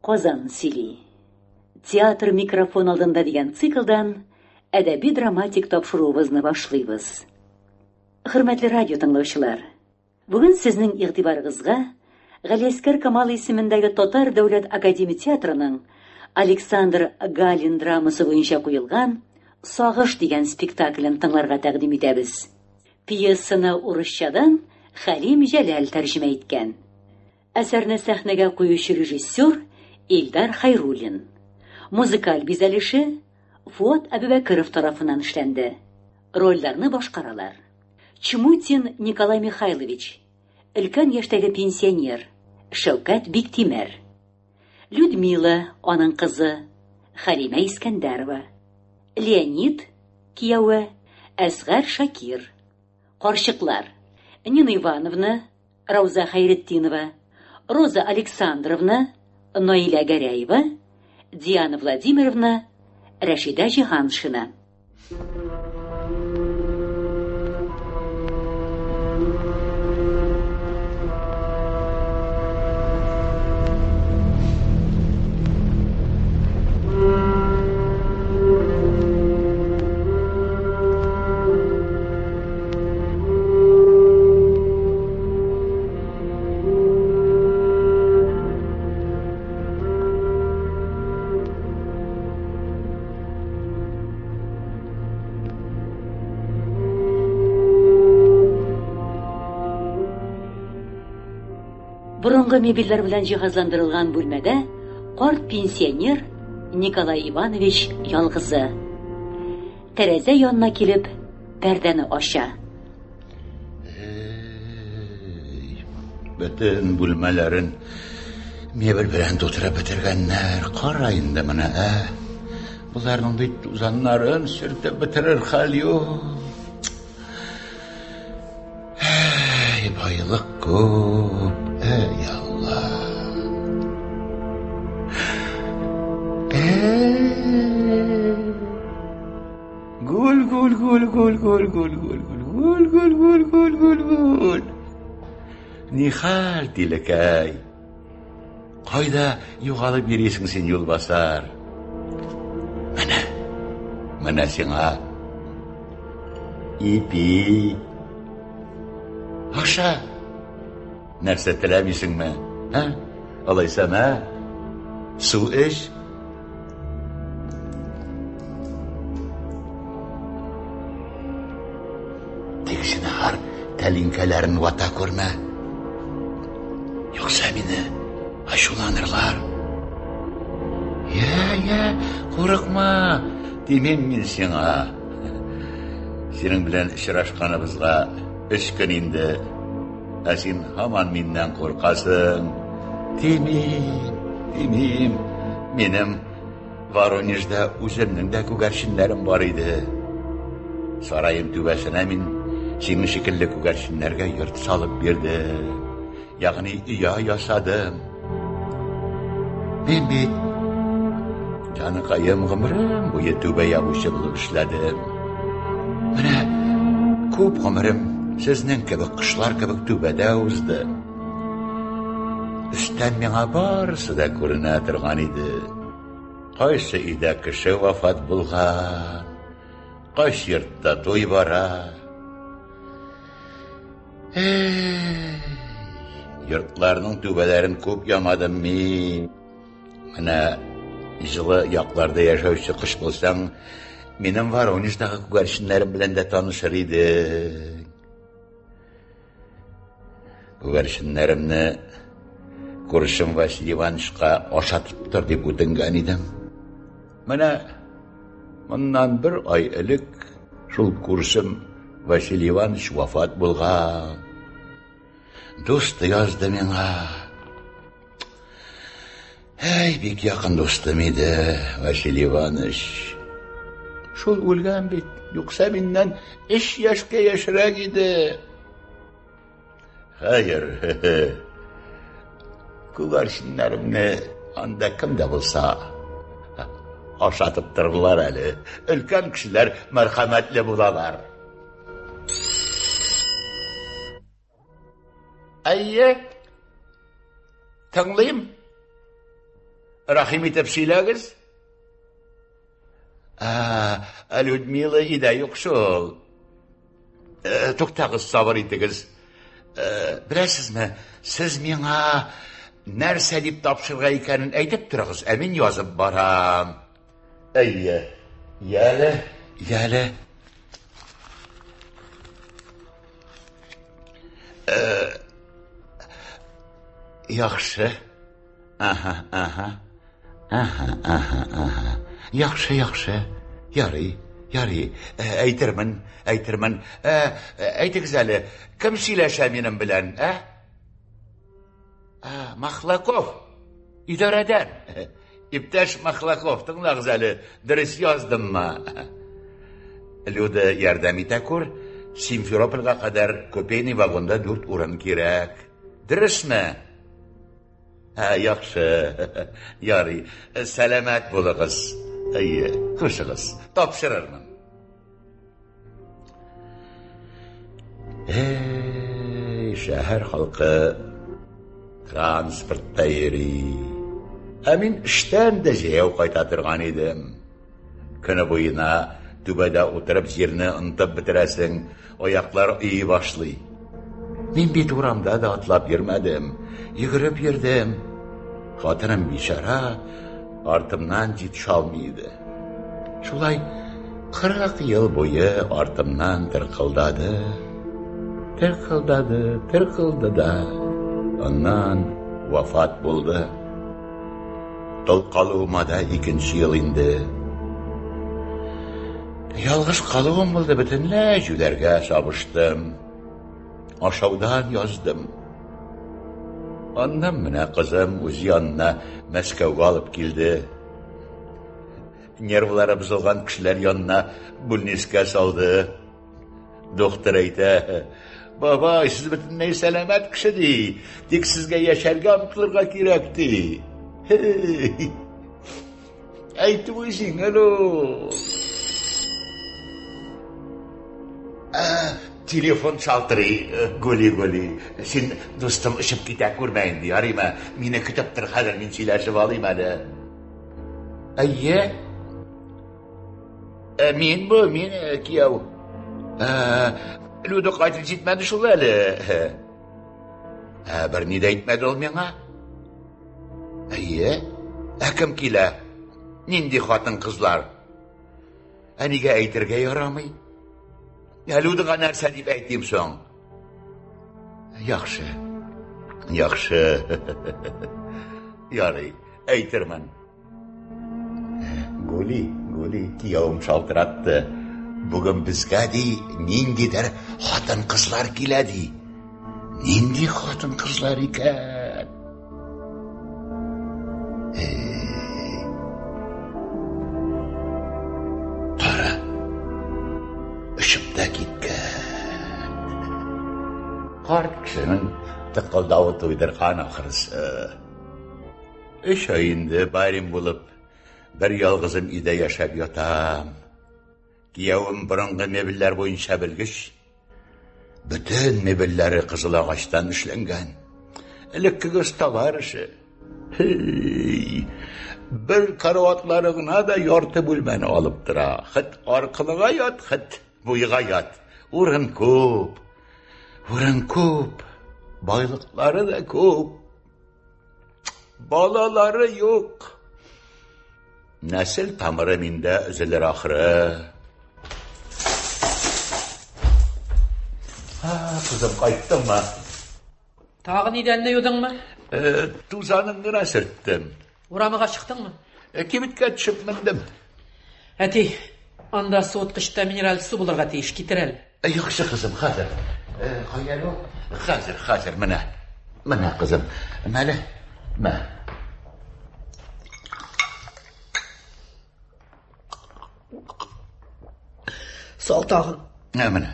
Казан сөйли. Театр микрофон алдында дигән циклдан әдәби-драматик тапшыруыбызны башлыйбыз. Хөрмәтле радио тыңлаучылар, бүген сезнең игътибарыгызга Галиәскәр Камал исемендәге Татар дәүләт академия театрының Александр Галин драмасы буенча куелган Сагыш дигән спектаклен тыңларга тәкъдим итәбез. Пьесаны урысчадан Хәлим Җәләл тәрҗемә иткән. Әсәрне сәхнәгә куючы режиссер Илдар Хайруллин. Музыкаль бизәлеше Фуат Әбүбәкеров тарафыннан эшләнде. Рольләрне башкаралар. Чмутин Николай Михайлович, өлкән яшьтәге пенсионер, Шәүкәт Биктимер. Людмила, аның кызы, Хәлимә Искәндәрова. Леонид, кияве, Әсгар Шакир. Карчыклар, Нина Ивановна, Рауза Хәйретдинова, Роза Александровна, Наилә Гәрәева, Диана Владимировна, Рәшидә Җиһаншина. Борынгы мебельләр белән җиһазландырылган бүлмәдә карт пенсионер Николай Иванович ялгызы. Тәрәзә янына килеп, пәрдәне ача. Бөтен бүлмәләрен мебель белән тутырып бетергәннәр. Кара инде менә, ә? Боларның бит тузаннарын сөртеп бетерер хәл юк. Әй, байлык күп, әй Алла. Гүл, гүл, гүл, гүл, гүл, гүл, гүл, гүл, гүл, гүл, гүл, гүл, гүл, гүл. Нихәл, тилекәй? Кайда югалып йөрисең син, юлбасар? Менә, менә сиңа ипи. Аша. Нәрсә теләмисеңме? Ә? Алайса мә. Су эч. Тик зинһар тәлинкәләрен вата күрмә. Юкса мине ачуланырлар. Я, я, курыкма, димим мин сиңа. Синең белән очрашканыбызга өч көн инде. Ә син һаман миннән куркасың. Тимим, тимим. Минем Воронежда үземнең дә күгәрченнәрем бар иде. Сараем түбәсенә мин синең шикелле күгәрченнәргә йорт салып бирдем. Ягъни оя ясадым. Мин бит җаныкаем гомерем буе түбә ябучы булып эшләдем. Менә күп гомерем сезнең кебек кошлар кебек түбәдә узды. Өстән миңа барысы да күренә торган иде. Кайсы өйдә кеше вафат булган, кайсы йортта туй бара. Эй, йортларның түбәләрен күп ямадым мин. Менә җылы якларда яшәүче кош булсаң, минем Воронеждагы күгәрченнәрем белән дә танышыр идең. Күгәрченнәремне күршем Василий Ивановичка ашатып тор дип үтенгән идем. Менә моннан бер ай элек шул күршем Василий Иванович вафат булган. Дусты язды миңа. Әй, бик якын дустым иде Василий Иванович. Шул үлгән бит, юкса миннән өч яшькә яшьрәк иде. Хәер, күгәрченнәремне анда кем дә булса ашатып торырлар әле. Өлкән кешеләр мәрхәмәтле булалар. Әйе. Тыңлыйм. Рәхим итеп сөйләгез. Ә, Людмила өйдә юк шул. Э, туктагыз, сабыр итегез. Э, беләсезме, сез миңа нәрсә дип тапшырырга икәнен әйтеп торыгыз, ә мин язып барам. Әйе. Яле, яле. Э, яхшы. Аһа, аһа. Аһа, аһа, аһа. Яхшы, яхшы. Ярый, ярый. Э, әйтермен, әйтермен. Э, әйтегез әле, кем сөйләшә минем белән, ә? А, Махлаков. Идарәдән. Иптәш Махлаков, тыңлагыз әле, дөрес яздыммы? Люда, ярдәм итә күр. Симферопольгә кадәр купейный вагонда дүрт урын кирәк. Дөресме? Ә, яхшы. Ярый. Сәламәт булыгыз. Әйе, хушыгыз. Тапшырырмын. Эй, шәһәр халкы транспортта йөри. Ә мин эштән дә җәяү кайта торган идем. Көне буена түбәдә утырып җирне онытып бетерәсең, аяклар өйи башлый. Мин бит урамда да атлап йөрмәдем, йөгереп йөрдем. Хатыным бичара артымнан җитешә алмый иде. Шулай 40 ел буе артымнан тыркылдады, тыркылдады, тыркылды да, аннан вафат булды. Тол калуыма да икенче ел инде. Ялгыш калуым булды, бөтенләй җүләргә сабыштым. Ашаудан яздым. Аннан менә кызым үз янына Мәскәүгә алып килде. Нервлары бозылган кешеләр янына бүлнискә салды. Доктор әйтә, бабай, сез бөтенләй сәламәт кеше, ди. Тик сезгә яшәргә омтылырга кирәк, ди. Әйтүе җиңел ул. Телефон шалтырый, гули-гули. Син, дустым, очып китә күрмә инде, ярыймы? Мине көтеп тор, хәзер мин сөйләшеп алыйм әле. Әйе. Ә, мин бу, мин э, кияү. Ә, Люда кайтып җитмәде шул әле. Ә, берни дә әйтмәде ул миңа. Әйе. Ә кем килә? Нинди хатын-кызлар? Ә нигә әйтергә ярамый? Ә Людага нәрсә дип әйтим соң? Яхшы. Яхшы. Ярый, әйтермен. Гули, Гули, кияүем шалтыратты. Бүген безгә ди, ниндидер хатын-кызлар килә ди. Нинди хатын-кызлар икән? Кара. Очып та киткән. Карт кешенең тыкылдавы туйдырган ахрысы. Өч ай инде барин булып, бер ялгызым өйдә яшәп ятам. Киявем борынгы мебельләр буенча белгеч. Бөтен мебельләре кызыл агачтан эшләнгән. Элеккеге осталар эше. Һей! Бер караватлары гына да ярты бүлмәне алып тора. Хет аркылыга ят, хет буйга ят. Урын күп. Урын күп. Байлыклары да күп. Балалары юк. Нәсел тамыры миндә өзелер ахры. Кызым, кайттыңмы? Тагын идәнне юдыңмы? Э, тузанын гына сөрттем. Урамга чыктыңмы? Э, кибеткә төшеп мендем. Әти, анда суыткычта минераль су булырга тиеш, китер әле. Э, яхшы, кызым, хәзер. Э, кая әле ул? Хәзер, хәзер, менә. Менә, кызым. Мәле, мә. Сал тагын. Ә, менә.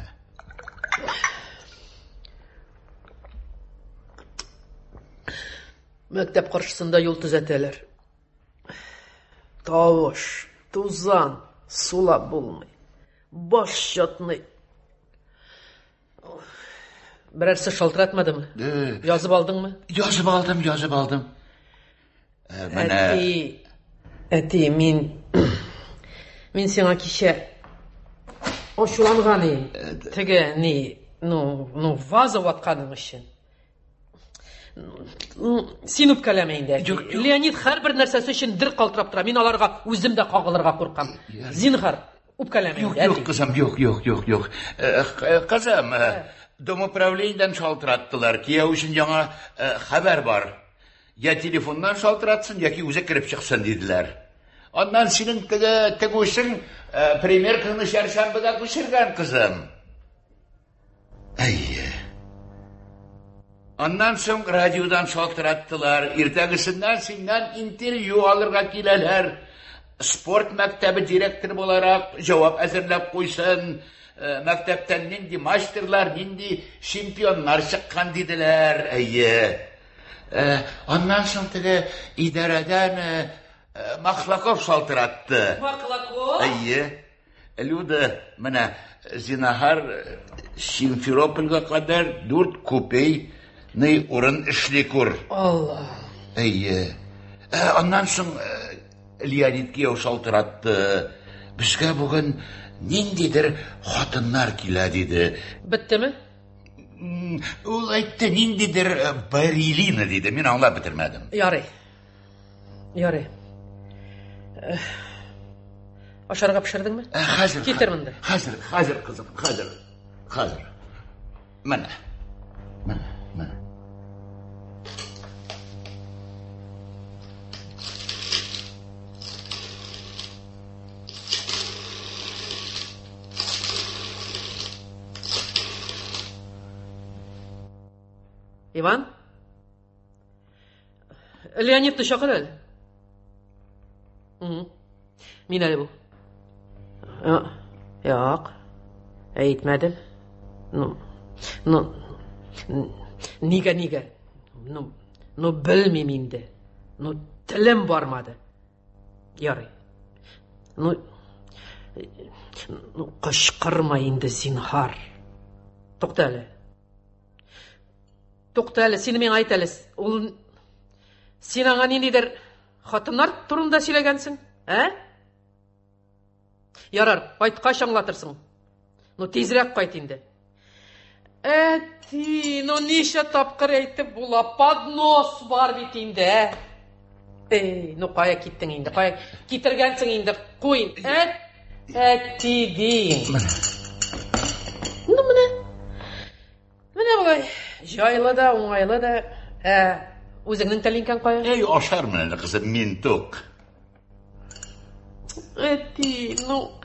Мәктәп каршысында юл төзәтәләр. Тавыш, тузан, сулап булмый. Баш чатный. Берәрсе шалтыратмадымы? Э. Язып алдыңмы? Язып алдым, язып алдым. Менә Әти, әти, мин мин сиңа кичә ачуланган идем. Теге ни, ну, ну, ваза ватканың өчен. Ну, син үпкәләмә инде. әти. Юк, юк. Леонид һәрбер нәрсәсе өчен дер калтырап тора. Мин аларга үзем дә кагылырга куркам. Зинһар, үпкәләмә Юк, инде, юк, әти. кызым, юк, юк, юк, юк. Кызым, домоправлениедән шалтыраттылар. Кияү өчен яңа хәбәр бар. Я телефоннан шалтыратсын, яки үзе кереп чыксын диделәр. Аннан синең теге тегүчең примеркаңны чәршәмбегә күчергән, кызым. Әйе. Аннан соң радиодан шалтыраттылар. Иртәгесеннән синнән интервью алырга киләләр. Спорт мәктәбе директоры буларак җавап әзерләп куйсын. Мәктәптән нинди мастерлар, нинди чемпионнар чыккан диделәр. Әйе. Аннан соң теге идарәдән Махлаков шалтыратты. Маклаков? Әйе. Люда, менә зинһар Симферопольгә кадәр 4 купейный урын эшли күр. Алла. Әйе. Аннан соң Леонид кияү шалтыратты. Безгә бүген ниндидер хатыннар килә диде. Беттеме? Ул әйтте, ниндидер Барилина диде. Мин аңлап бетермәдем. Ярый. Ярый. Ашарга пешердеңме? Хәзер. Китер монда. Хәзер, хәзер, кызым, хәзер. Хәзер. Менә. Менә, менә. Иван? Леонидны чакыр әле. Мин әле бу. Юк. Әйтмәдем. Ну, ну, нигә, нигә? Ну, ну, белмим инде. Ну, телем бармады. Ярый. Ну, ну, кычкырма инде, зинһар. Тукта әле. Тукта әле, син миңа әйт әле. Ул син аңа ниндидер хатыннар турында сөйләгәнсең, ә? Ярар, кайткач аңлатырсың. Ну, тизрәк кайт инде. Әти, ну ничә тапкыр әйтеп була, поднос бар бит инде, ә? Эй, ну кая киттең инде, кая китергәнсең инде, куй. Әт, әти дим. Ну, менә. Менә болай, җайлы да, уңайлы да. Ә, үзеңнең тәлинкәң кая? Эй, ашармын әле, кызым, мин тук. Әти, ну,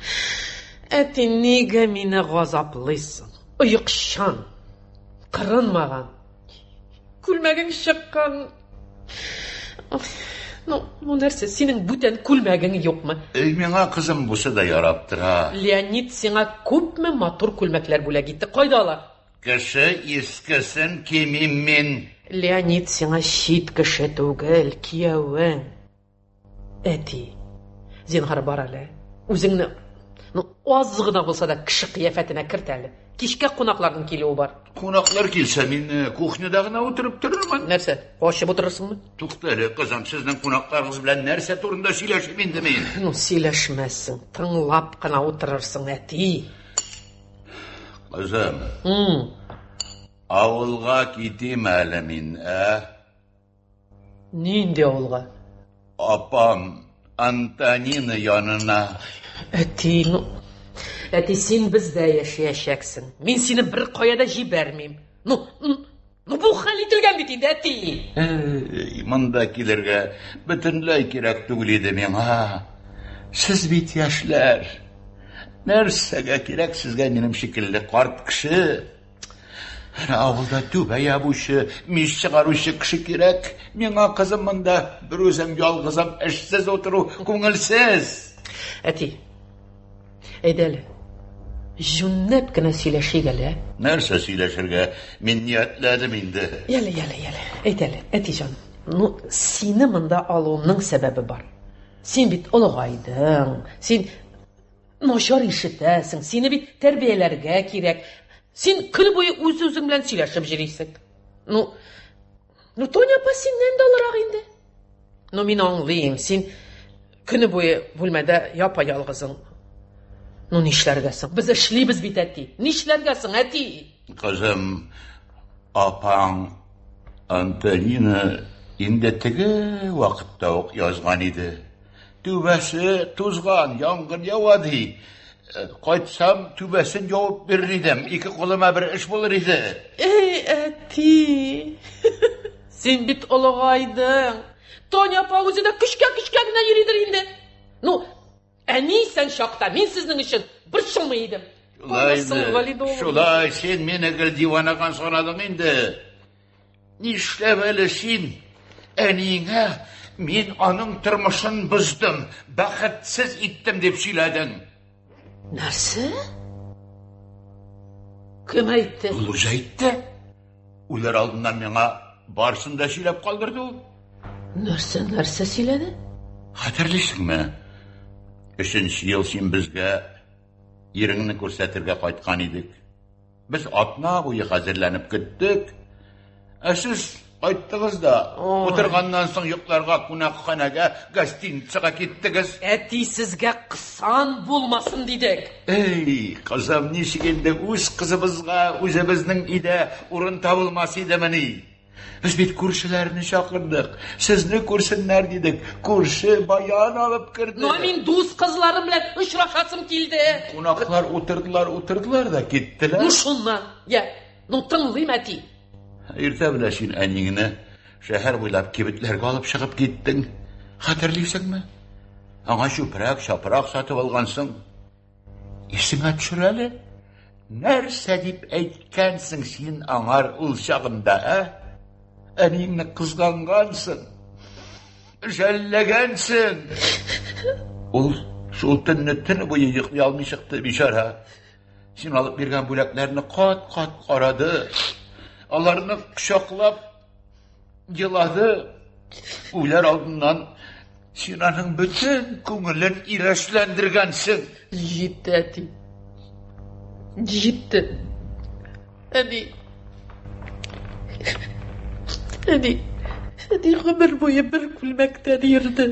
әти, нигә мине газаплыйсың? Оекчан, кырынмаган, күлмәгең чыккан. Ну, ну нәрсә, синең бүтән күлмәгең юкмы? Эй, миңа, кызым, бусы да ярап тора. Леонид сиңа күпме матур күлмәкләр бүләк итте. Кайда алар? Кеше искесен кимим мин. Леонид сиңа чит кеше түгел, киявең. Әти, зинһар бар әле. Үзеңне, ну, аз гына булса да кеше кыяфәтенә керт әле. Кичкә кунакларның килүе бар. Кунаклар килсә, мин кухняда гына утырып торырмын. Нәрсә, качып утырырсыңмы? Тукта әле, кызым, сезнең кунакларыгыз белән нәрсә турында сөйләшим инде мин? Ну, сөйләшмәссең, тыңлап кына утырырсың, әти. Кызым, авылга китим әле мин, ә? Нинди авылга? Апам Антонина янына. Әти, ну, әти, син бездә яшәячәксең. Мин сине бер кая да җибәрмим. Ну, ну бу хәл ителгән бит инде, әти. Эй, монда килергә бөтенләй кирәк түгел иде миңа. Сез бит яшьләр. Нәрсәгә кирәк сезгә минем шикелле карт кеше? Әнә авылда түбә ябучы, мич чыгаручы кеше кирәк. Миңа, кызым, монда бер үзем ялгызым эшсез утыру күңелсез. Әти, әйдә әле. Җүнләп кенә сөйләшик әле, ә? Нәрсә сөйләшергә? Мин ниятләдем инде. Яле, яле, яле. Әйт әле, әти җаным. Ну, сине монда алуымның сәбәбе бар. Син бит олыгайдың. Син начар ишетәсең. Сине бит тәрбияләргә кирәк. Син көн буе үз-үзең белән сөйләшеп йөрисең. Ну, ну Тоня апа синнән дә олырак инде. Ну, мин аңлыйм, син көне буе бүлмәдә япа-ялгызың. Ну, нишләргә соң? Без эшлибез бит, әти. Нишләргә соң, әти? Кызым, апаң Антонина инде теге вакытта ук язган иде. Түбәсе тузган, яңгыр ява ди. Кайтсам, түбәсен явып бирер идем. Ике кулыма бер эш булыр иде. Эй, әти! Син бит олыгайдың. Тоня апа үзе дә көчкә-көчкә генә йөридер инде. Ну, әни исән чакта мин сезнең өчен борчылмый идем. Шулай инде. Шулай, син мине гел диванага санадың инде. Нишләп әле син әниеңә мин аның тормышын боздым, бәхетсез иттем дип сөйләдең? Нәрсә? Кем әйтте? Ул үзе әйтте. Үләр алдыннан миңа барысын да сөйләп калдырды ул. Нәрсә, нәрсә сөйләде? Хәтерлисеңме? Өченче ел син безгә иреңне күрсәтергә кайткан идек. Без атна буе хәзерләнеп көттек. Ә сез кайттыгыз да, утырганнан соң йокларга кунакханәгә, гостиницага киттегез. Әти сезгә кысан булмасын дидек. Эй, кызым, ничек инде үз кызыбызга үзебезнең өйдә урын табылмас идемени? Без бит күршеләрне чакырдык. Сезне күрсеннәр дидек. Күрше баян алып керде. Ну, мин дус кызларым белән очрашасым килде. Кунаклар утырдылар, утырдылар да киттеләр. Ну, шуннан. Я, ну тыңлыйм, әти. Иртә белән син әниеңне шәһәр буйлап кибетләргә алып чыгып киттең. Хәтерлисеңме? Аңа чүпрәк, чапрак сатып алгансың. Исеңә төшер әле. Нәрсә дип әйткәнсең син аңар ул чагында, ә? Әниеңне кызгангансың. Жәлләгәнсең. Ул шул төнне төн буе йоклый алмый чыкты, бичара. Син алып биргән бүләкләрне кат-кат карады. Аларны кочаклап елады. Үләр алдыннан син аның бөтен күңелен ирәшләндергәнсең. Җитте, әти. Җитте. Әни. Әни. Әни гомер буе бер күлмәктән йөрде.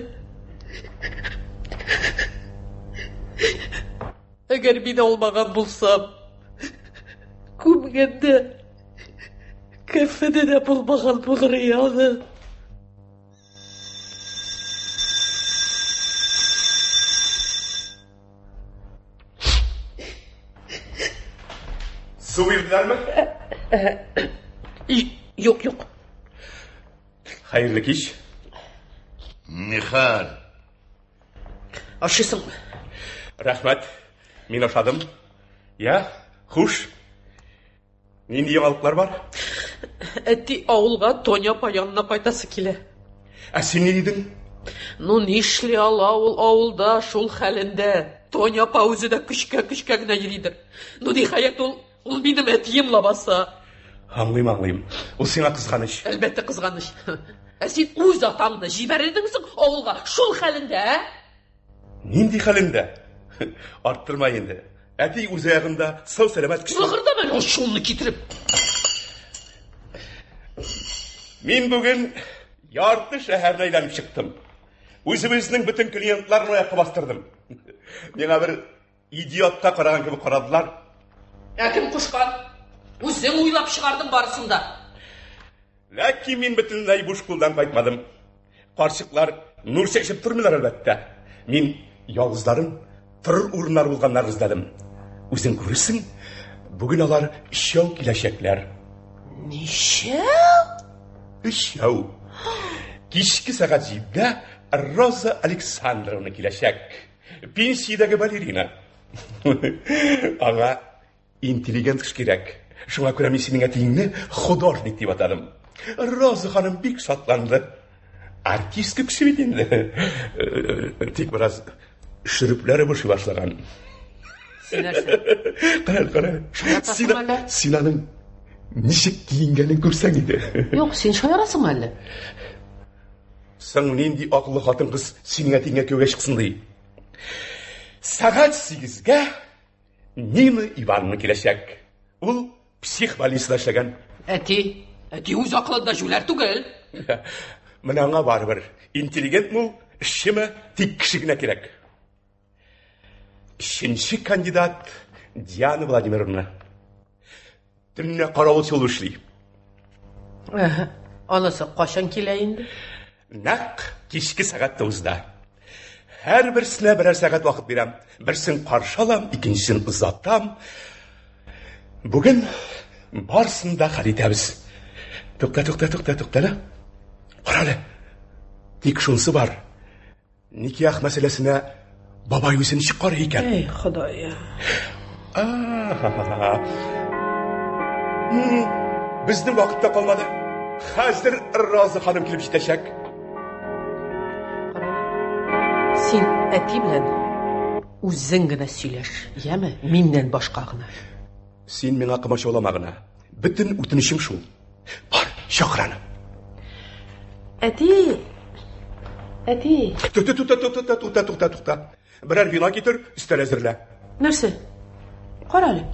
Әгәр мин алмаган булсам, күмгәндә кәфене дә булмаган булыр иде. Су бирделәрме? Юк, юк. Хәерле кич. Нихәл? Ашыйсыңмы? Рәхмәт. Мин ашадым. Я, хуш. Нинди яңалыклар бар? Әти авылга Тоня апа янына кайтасы килә. Ә син ни дидең? Ну, нишли ала ул авылда шул хәлендә? Тоня апа үзе дә көчкә-көчкә генә йөридер. Ну, ниһаять, ул, ул минем әтием лабаса. Аңлыйм, аңлыйм. Ул сиңа кызганыч. Әлбәттә, кызганыч. Ә син үз атаңны җибәрер идеңме соң авылга шул хәлендә, ә? Нинди хәлендә? Арттырма инде. Әти үз аягында сау-сәламәт кеше. Лыгырдама әле ачуыңны китереп. Мин бүген ярты шәһәрне әйләнеп чыктым. Үзебезнең бөтен клиентларны аякка бастырдым. Миңа бер Идиотка караган кебек карадылар. Ә кем кушкан? Үзең уйлап чыгардың барысын да. Ләкин мин бөтенләй буш кулдан кайтмадым. Карчыклар нур чәчеп тормыйлар, әлбәттә. Мин ялгызларын торыр урыннар булганнар эзләдем. Үзең күрерсең, бүген алар өчәү киләчәкләр. Ничәү? Өчәү. Кичке сәгать җидедә Роза Александровна киләчәк. Пенсиядәге балерина. Аңа интеллигент кеше кирәк. Шуңа күрә мин синең әтиеңне художник дип атадым. Роза ханым бик шатланды. Артистка кеше бит инде. Э, тик бераз шөрепләре бушый башлаган. Син нәрсә? Кара, кара. Шаяртасыңмы әллә? Син аның ничек киенгәнен күрсәң иде. Юк, син шаярасыңмы әллә? Соң нинди акыллы хатын-кыз синең әтиеңә кияүгә чыксын ди? Сәгать сигезгә Нина Ивановна киләчәк. Ул психбольницада эшләгән. Әти, әти үз акылында җүләр түгел. Менә аңа барыбер. Интеллигентмы ул, эшчеме, тик кеше генә кирәк. Өченче кандидат Диана Владимировна. Төнлә каравылчы булып эшли. Анысы кайчан килә инде? Нәкъ кичке сәгать тугызда. Һәрберсенә берәр сәгать вакыт бирәм. Берсен каршы алам, икенчесен озатам. Бүген барысын да хәл итәбез. Тукта, тукта, тукта, тукта әле. Кара әле. Тик шунысы бар. Никях мәсьәләсенә бабай үзе ничек карый икән? Эй, Ходай. Безнең вакыт та калмады. Хәзер Роза ханым килеп җитәчәк. Син әти белән үзең генә сөйләш, яме? Миннән башка гына. Син миңа комачаулама гына. Бөтен үтенечем шул. Бар, чакыр аны. Әти! Әти! Тукта, тукта, тукта, тукта, тукта, тукта. Берәр вино китер, өстәл әзерлә. Нәрсә? Кара әле.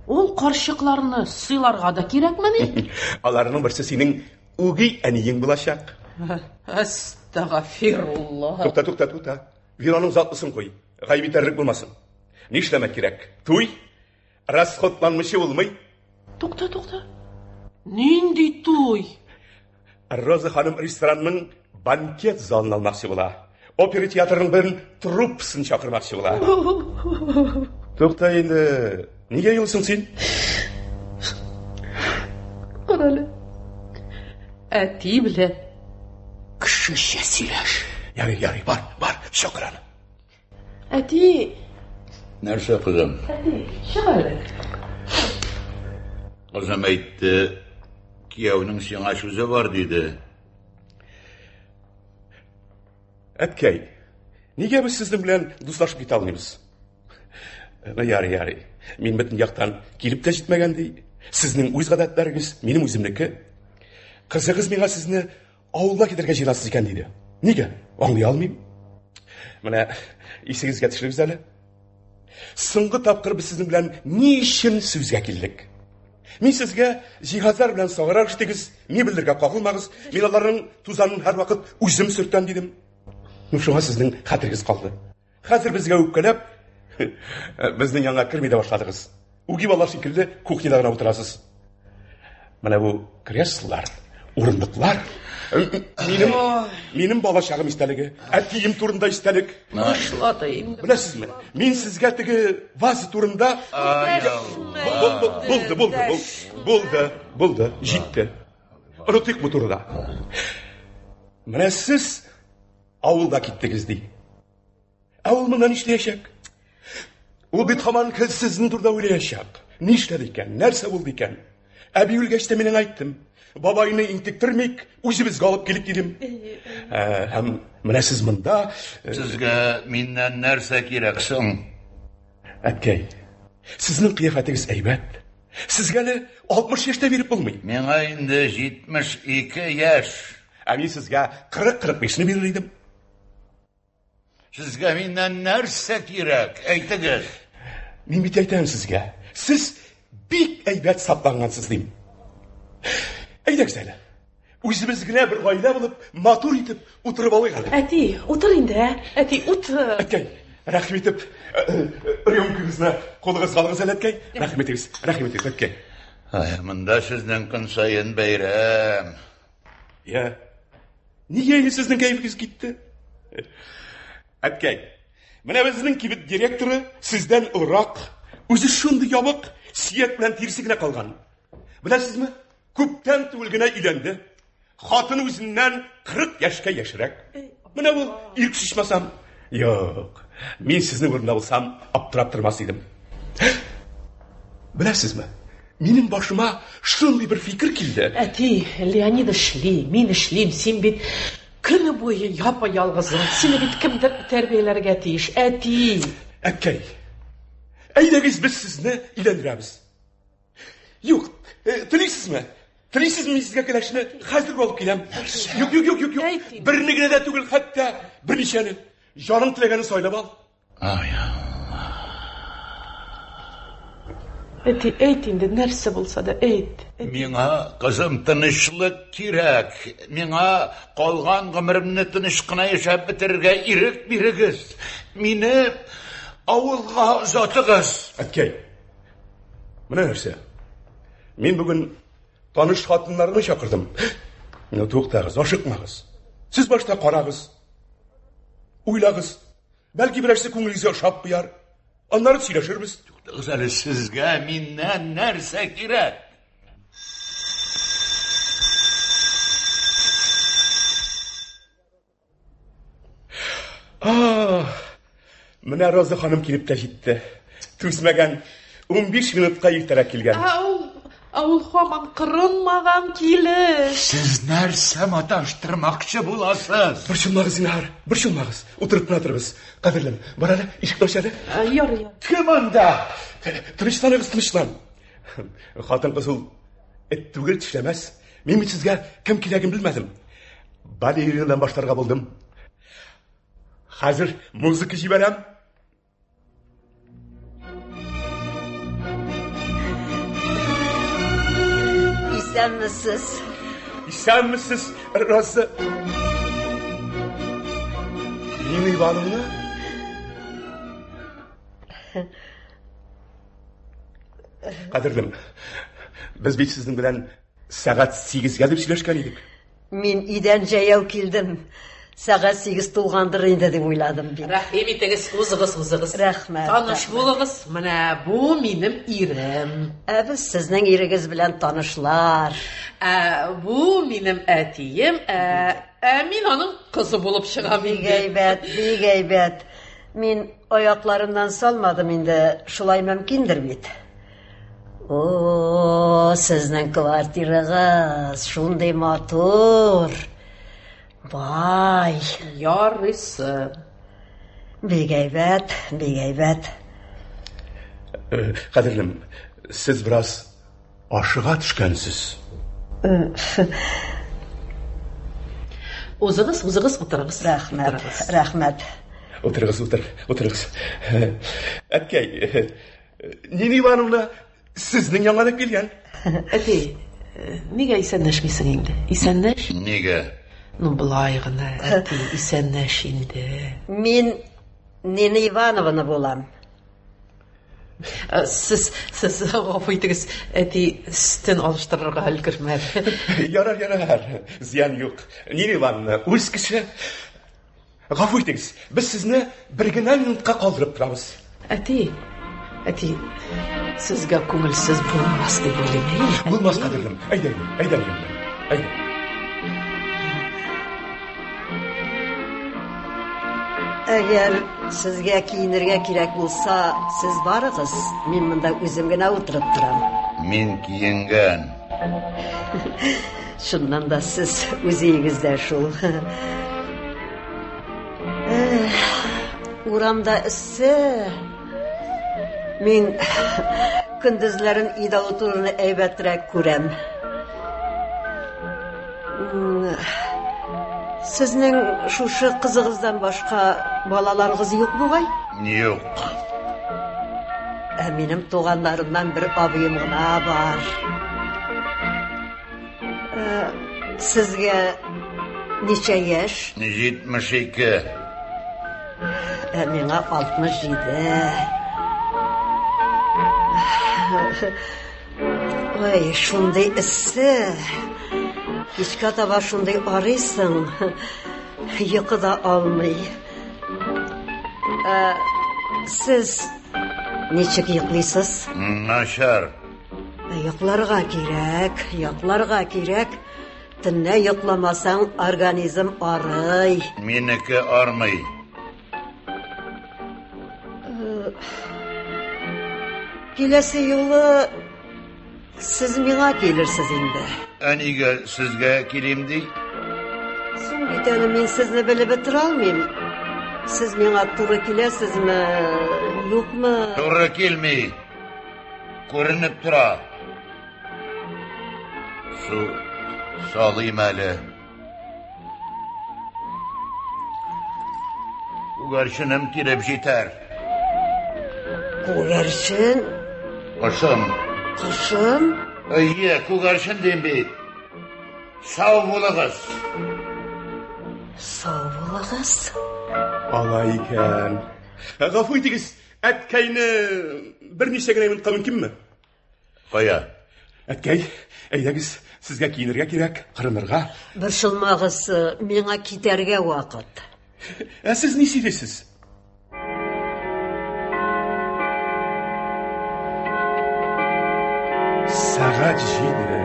Ул карчыкларны сыйларга да кирәкмени? Аларның берсе синең үги әниең булачак. Әстәгафирулла. Тукта, тукта, тукта. Виноның затлысын куй. Гаеп итәрлек булмасын. Нишләмәк кирәк? Туй расходланмыйча булмый. Тукта, тукта. Нинди туй? Роза ханым ресторанның банкет залын алмакчы була. Опера театрының бер труппасын чакырмакчы була. Тукта инде. Нигә елыйсың син? Карале. Әти белән кешечә сөйләш. Ярый, ярый, бар, бар, чакыр аны. Әти! Нәрсә, кызым? Әти, чык әле. Кызым әйтте, кияүнең сиңа сүзе бар, диде. Әткәй, нигә без сезнең белән дуслашып китә алмыйбыз? Ну, ярый, ярый. Мин бөтен яктан килеп тә җитмәгән ди. Сезнең үз гадәтләрегез, минем үземнеке. Кызыгыз миңа сезне авылга китәргә җыенасыз икән диде. Нигә? Аңлый алмыйм. Менә исегезгә төшерегез әле. Соңгы тапкыр без сезнең белән ни өчен сүзгә килдек? Мин сезгә җиһазлар белән саграк эшләгез, мебельләргә кагылмагыз, мин аларның тузанын һәрвакыт үзем сөртәм дидем. Ну, шуңа сезнең хәтерегез калды. Хәзер безгә үпкәләп, безнең янга керми дә башладыгыз. Үги бала шикелле кухняда гына утырасыз. Менә бу креслолар, урындыклар минем минем бала чагым истәлеге, әтием турында истәлек. Башлады инде. Беләсезме, мин сезгә теге ваза турында булды, булды, булды, булды, җитте. Онытыйк бу турыда. Менә сез авылга киттегез ди. Ә ул монда нишләячәк? Ул бит һаман сезнең турыда уйлаячак. Нишләде икән? Нәрсә булды икән? Әби үлгәч тә мин аңа әйттем. Бабайны интектермик, үзебезгә алып килик дидем. Ә, һәм менә сез монда. Сезгә миннән нәрсә кирәк соң? Әткәй, сезнең кыяфәтегез әйбәт. Сезгә әле 60 яшь тә биреп булмый. Миңа инде 72 яшь. Ә мин сезгә 40-45-не бирер идем. Сезгә миннән нәрсә кирәк? Әйтегез. Мин бит әйтәм сезгә. Сез бик әйбәт саклангансыз дим. Әйдәгез әле. Үзебез генә бер гаилә булып, матур итеп утырып алыйк әле. Әти, утыр инде, ә? Әти, утыр. Әткәй, рәхим итеп, рюмкагызны кулыгызга алыгыз әле, әткәй. Рәхим итегез, рәхим итегез, әткәй. Ай, монда сезнең көн саен бәйрәм. Я. Нигә инде сезнең кәефегез китте? Әткәй, менә безнең кибет директоры сездән олырак, үзе шундый ябык, сөяк белән тиресе генә калган. Беләсезме, күптән түгел генә өйләнде. Хатын үзеннән 40 яшькә яшьрәк. Менә ул ир кеше ичмасам. Юк, мин сезнең урында булсам, аптырап тормас идем. Беләсезме, минем башыма шундый бер фикер килде. Әти, Леонид эшли, мин эшлим, син бит көне буе япа-ялгызың. Сине бит кемдер тәрбияләргә тиеш. Әти! Әткәй, әйдәгез без сезне өйләндерәбез. Юк, телисезме? Телисезме, мин сезгә кәләшне хәзер үк алып киләм. Юк, юк, юк, юк, юк. Берне генә дә түгел, хәтта берничәне. Җаның теләгәнен сайлап ал. Ай, Әти, әйт инде, нәрсә булса да әйт. Миңа, кызым, тынычлык кирәк. Миңа калган гомеремне тыныч кына яшәп бетерергә ирек бирегез. Мине авылга озатыгыз. Әткәй, менә нәрсә. Мин бүген таныш хатыннарны чакырдым. Ну, туктагыз, ашыкмагыз. Сез башта карагыз. Уйлагыз. Бәлки берәрсе күңелегезгә ошап куяр. Аннары сөйләшербез. Туктагыз әле, сезгә миннән нәрсә кирәк? Ах, менә Роза ханым килеп тә җитте. Түзмәгән, 15 минутка иртәрәк килгән. Ә ул, ә ул һаман кырынмаган килеш. Сез нәрсә маташтырмакчы буласыз? Борчылмагыз, зинһар, борчылмагыз. Утырып кына торыгыз. Кадерлем, бар әле, ишекне ач әле. Ярый, ярый. Кем анда? Тынычланыгыз, тынычлан. Хатын-кыз ул эт түгел, тешләмәс. Мин бит сезгә кем кирәген белмәдем. Балеринадан башларга булдым. Хәзер музыка җибәрәм. Исәнмесез. Исәнмесез, Роза. Нина Ивановна? Кадерлем, без бит сезнең белән сәгать 8-гә дип сөйләшкән идек. Мин өйдән җәяү килдем. Сәгать 8 тулгандыр инде дип уйладым бит. Рәхим итегез, узыгыз, узыгыз. Рәхмәт. Таныш рәхмәт. булыгыз. Менә бу минем ирем. Ә без сезнең ирегез белән танышлар. Ә бу минем әтием, ә, ә мин аның кызы булып чыгам Бик инде. әйбәт, бик әйбәт. Мин аякларымнан салмадым инде, шулай мөмкиндер бит. О, сезнең квартирагыз шундый матур. Бай. Ярыйсы. Бик әйбәт, бик әйбәт. Кадерлем, сез бераз ашыга төшкәнсез. Узыгыз, узыгыз, утырыгыз. Рәхмәт, Утырыгыз. рәхмәт. Утырыгыз, утыр, утырыгыз. Әткәй, Нина Ивановна сезнең янга да килгән. Әти, нигә исәнләшмисең инде? Исәнләш? Нигә? Ну, болай гына, әти, исәнләш инде. Мин Нина Ивановна булам. Сез, сез гафу итегез, әти өстен алыштырырга өлгермәде. Ярар, ярар, зыян юк. Нина Ивановна, үз кеше. Гафу итегез, без сезне бер генә минутка калдырып торабыз. Әти, әти, сезгә күңелсез булмас дип уйлыйм. әйеме? Булмас, кадерлем. Әйдә, әйдә, әйдә, әйдә. Әгәр сезгә киенергә кирәк булса, сез барыгыз, мин монда үзем генә утырып торам. Мин киенгән. Чыннан да сез үз өегездә шул. Эх, урамда эссе. Мин көндезләрен өйдә утыруны әйбәтрәк күрәм. Сезнең шушы кызыгыздан башка балаларыгыз юк бугай? Юк. Ә минем туганнарымнан бер абыем гына бар. Сезгә ничә яшь? 72. Ә миңа 67. Ой, шундый эссе. Кичкә таба шундый арыйсың. Йокы да алмый. Ә, сез ничек йоклыйсыз? Начар. Йокларга кирәк, йокларга кирәк. Төнлә йокламасаң, организм арый. Минеке армый. Киләсе юлы сез миңа килерсез инде. Ә нигә сезгә килим ди? Соң бит әле мин сезне белеп бетерә алмыйм. Сез миңа туры киләсезме, юкмы? Туры килми. Күренеп тора. Су салыйм әле. Күгәрченем килеп җитәр. Күгәрчен? Кошым. Кошым? Әйе, күгәрчен дим бит. Сау булыгыз. Сау булыгыз. Алай икән. Гафу итегез, әткәйне берничә генә минутка мөмкинме? Кая? Әткәй, әйдәгез, сезгә киенергә кирәк, кырынырга. Борчылмагыз, миңа китәргә вакыт. Ә сез ни сөйлисез? Сәгать җиде.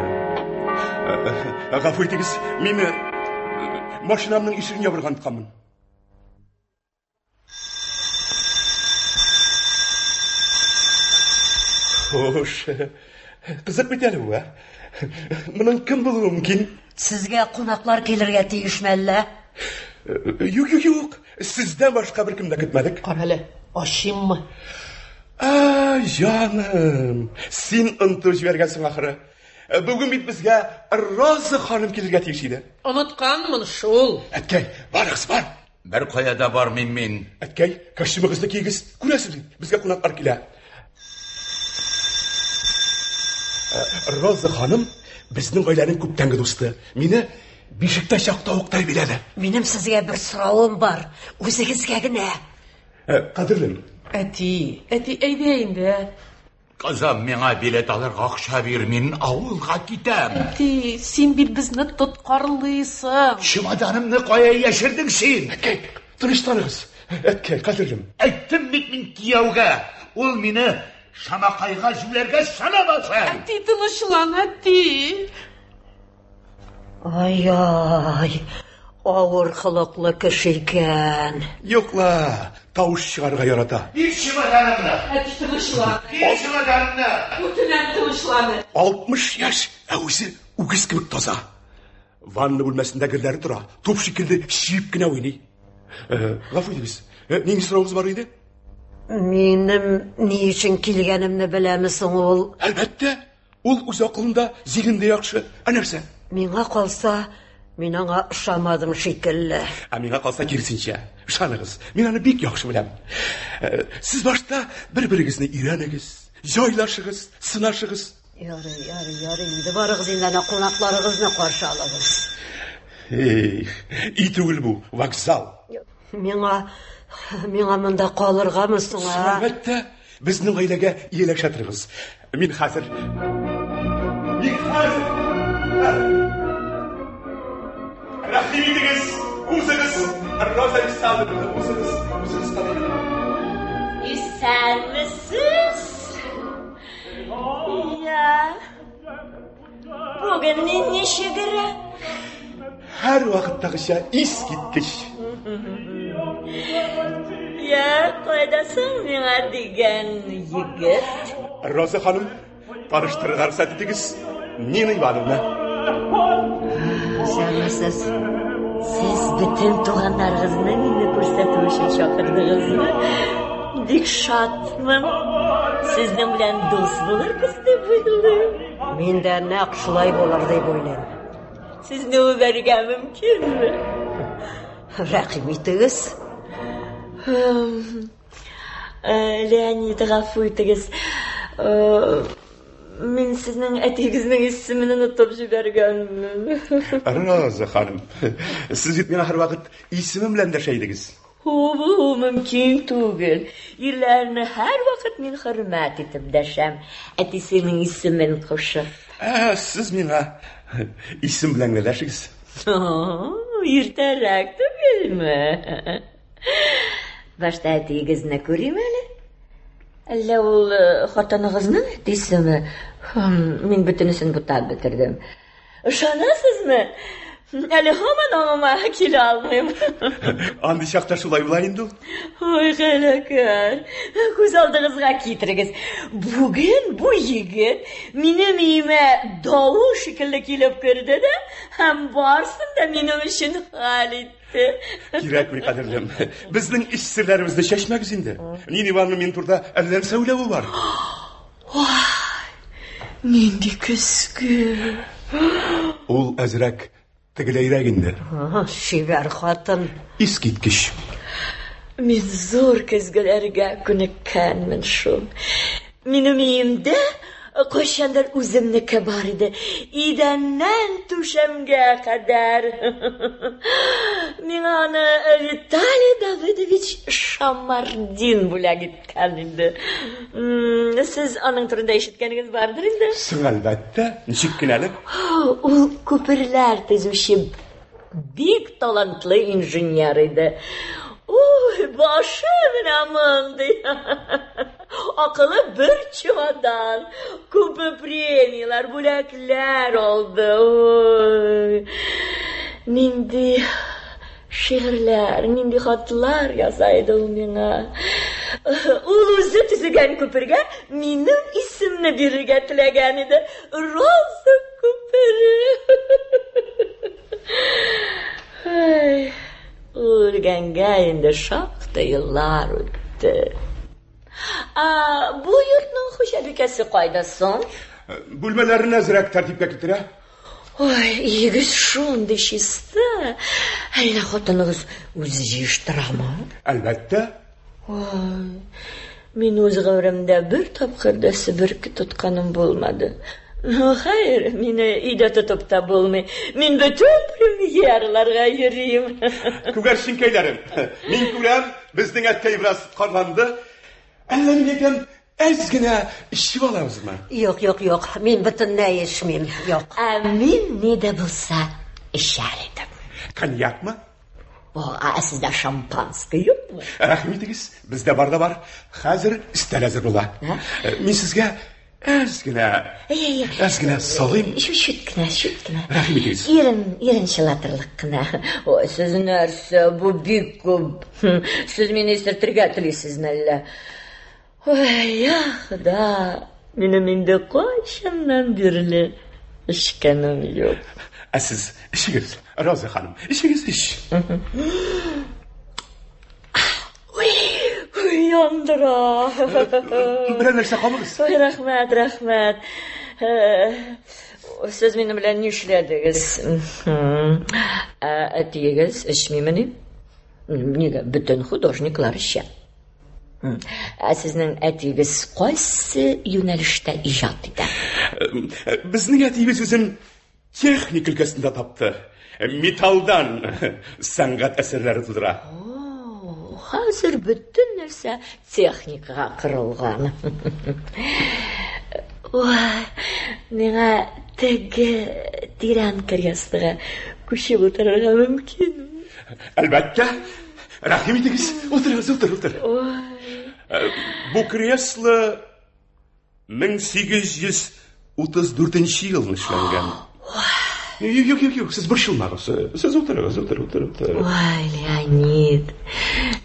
Гафу итегез, мин машинамның ишеген ябырга онытканмын. Хуш. Кызык бит әле бу, ә? Моның кем булуы мөмкин? Сезгә кунаклар килергә тиешме әллә? Юк, юк, юк. Сездән башка беркем дә көтмәдек. Карале, ачыйммы? А, җаным, син онытып җибәргәнсең ахыры. Бүген бит безгә Роза ханым килергә тиеш иде. Онытканмын шул. Әткәй, барыгыз, бар. Бер кая да бармыйм мин. Әткәй, костюмыгызны киегез. Күрәсез бит, безгә кунаклар килә. Роза ханым безнең гаиләнең күптәнге дусты. Мине бишектә чакта ук тәрбияләде. Минем сезгә бер соравым бар. Үзегезгә генә. Кадерлем. Әти, әти, әйдә инде. Кызым, миңа билет алырга акча бир, мин авылга китәм. Әти, син бит безне тоткарлыйсың. Чемоданымны кая яшердең син? Әткәй, тынычланыгыз. Әткәй, кадерлем. Әйттем бит мин кияүгә. Ул мине Шамакайга җибәргә санамасын. Әти, тынычлан, әти. Ай-ай, авыр холыклы кеше икән. Юк ла, тавыш чыгарырга ярата. Бир чемоданымны. Әти, тынычлан. Бир чемоданымны. Үтенәм, тынычлан. 60 яшь, ә үзе үгез кебек таза. Ванна бүлмәсендә герләре тора, туп шикелле чиеп кенә уйный. Гафу итегез, нинди соравыгыз бар иде? Минем ни өчен килгәнемне беләме соң ул? Әлбәттә. Ул үз акылында, зиһенендә яхшы. Ә нәрсә? Миңа калса, мин аңа ошамадым шикелле. Ә миңа калса, киресенчә. Ышаныгыз, мин аны бик яхшы беләм. Сез башта бер-берегезне өйрәнегез, җайлашыгыз, сынашыгыз. Ярый, ярый, ярый. Инде барыгыз инде әнә кунакларыгызны каршы алыгыз. Эй, өй түгел бу, вокзал. Миңа, миңа монда калыргамы соң, ә? Әлбәттә. Безнең гаиләгә ияләшә торыгыз. Мин хәзер. Мин хәзер. Рәхим итегез, узыгыз, Роза Александровна, узыгыз, узыгыз кадерле. Исәнмесез? Я. Бүген мин ничегрәк? Һәр вакыттагыча искиткеч. Я, кайда соң миңа дигән егет? Роза ханым, таныштырырга рөхсәт итегез. Нина Ивановна. Исәнмесез. Сез бөтен туганнарыгызны мине күрсәтү өчен чакырдыгызмы? Бик шатмын. Сезнең белән дус булырбыз дип уйлыйм. Мин дә нәкъ шулай булыр дип уйлыйм. Сезне үбәргә мөмкинме? Рәхим итегез. Леонид, гафу итегез. Мин сезнең әтиегезнең исемен онытып җибәргәнмен. Роза ханым, сез бит миңа һәрвакыт исемем белән дәшә идегез. Бу мөмкин түгел. Ирләрне һәрвакыт мин хөрмәт итеп дәшәм, әтисенең исемен кушып. Ә, сез миңа исем белән генә дәшегез. Иртәрәк түгелме? Башта әтиегезне күрим әле. Әллә ул хатыныгызның әтисеме? Мин бөтенесен бутап бетердем. Ышанасызмы? Әле һаман аңыма килә алмыйм. Андый чакта шулай була инде ул. Ой, хәләкәр. Күз алдыгызга китерегез. Бүген бу егет минем өемә давыл шикелле килеп керде дә һәм барсын да минем өчен хәл итте. Кирәкми, кадерлем. Безнең эч серләребезне чәчмәгез инде. Нина Ивановна минем турыда әллә нәрсә уйлавы бар. Ой, нинди көзге. Ул әзрәк тегеләйрәк инде. Чибәр хатын. Искиткеч. Мин зур көзгеләргә күнеккәнмен шул. Минем өемдә кайчандыр үземнеке бар иде. Идәннән түшәмгә кадәр. Миңа аны Виталий Давыдович Шамардин бүләк иткән инде. Сез аның турында ишеткәнегез бардыр инде? Соң, әлбәттә, ничек кенә әле? Ул күперләр төзүче Бик талантлы инженер иде. Ой, башы менә мондый. Акылы бер чемодан. Күпме премияләр, бүләкләр алды. Ой, нинди шигырьләр, нинди хатлар яза иде ул миңа. Ул үзе төзегән күпергә минем исемне бирергә теләгән иде. Роза күпере. Ай, ул үлгәнгә инде шактый еллар үтте. А, бу йортның хуҗабикәсе кайда соң? Бүлмәләрен әзрәк тәртипкә китерә. Ой, өегез шундый чиста. Әллә хатыныгыз үзе җыештырамы? Әлбәттә. Ой, мин үз гомеремдә бер тапкыр да себерке тотканым булмады. Ну, хәер, мине өйдә тотып та булмый. Мин бөтен премьераларга йөрим. Күгәрченкәйләрем, мин күрәм, безнең әткәй бераз тоткарланды. Әллә мин әйтәм, әз генә эчеп алабызмы? Юк, юк, юк, мин бөтенләй эчмим, юк. Ә мин ни дә булса эчәр идем. Коньякмы? О, ә сездә шампанское юкмы? Рәхим итегез, бездә бар да бар. Хәзер өстәл әзер була. Э, мин сезгә әз генә, әз генә салыйм. Чүт кенә, чүт кенә. Рәхим итегез. Ирен, ирен чылатырлык кына. Ой, сез нәрсә, бу бик күп. Сез мине исертергә телисезме әллә? Ой, я Хода, минем инде кайчаннан бирле эчкәнем юк. Ә сез эчегез, Роза ханым, эчегез, эч. Ой, ой, яндыра. Берәр нәрсә кабыгыз. Ой, рәхмәт, рәхмәт. Э, сез минем белән нишләдегез? Ә әтиегез эчмимени? Нигә бөтен художниклар эчә? Ә сезнең әтиегез кайсы юнәлештә иҗат итә? Безнең әтиебез үзен техник өлкәсендә тапты. Металлдан сәнгать әсәрләре тудыра. Хәзер бөтен нәрсә техникага корылган. Ой, миңа теге тирән креслога күчеп утырырга мөмкинме? Әлбәттә. Рәхим итегез, утырыгыз, утыр, утыр. Э, бу кресло 1834 елны эшләнгән. Юк, юк, юк, юк, сез борчылмагыз. Сез утырыгыз, утыр, утыр, утыр. Ой, Леонид,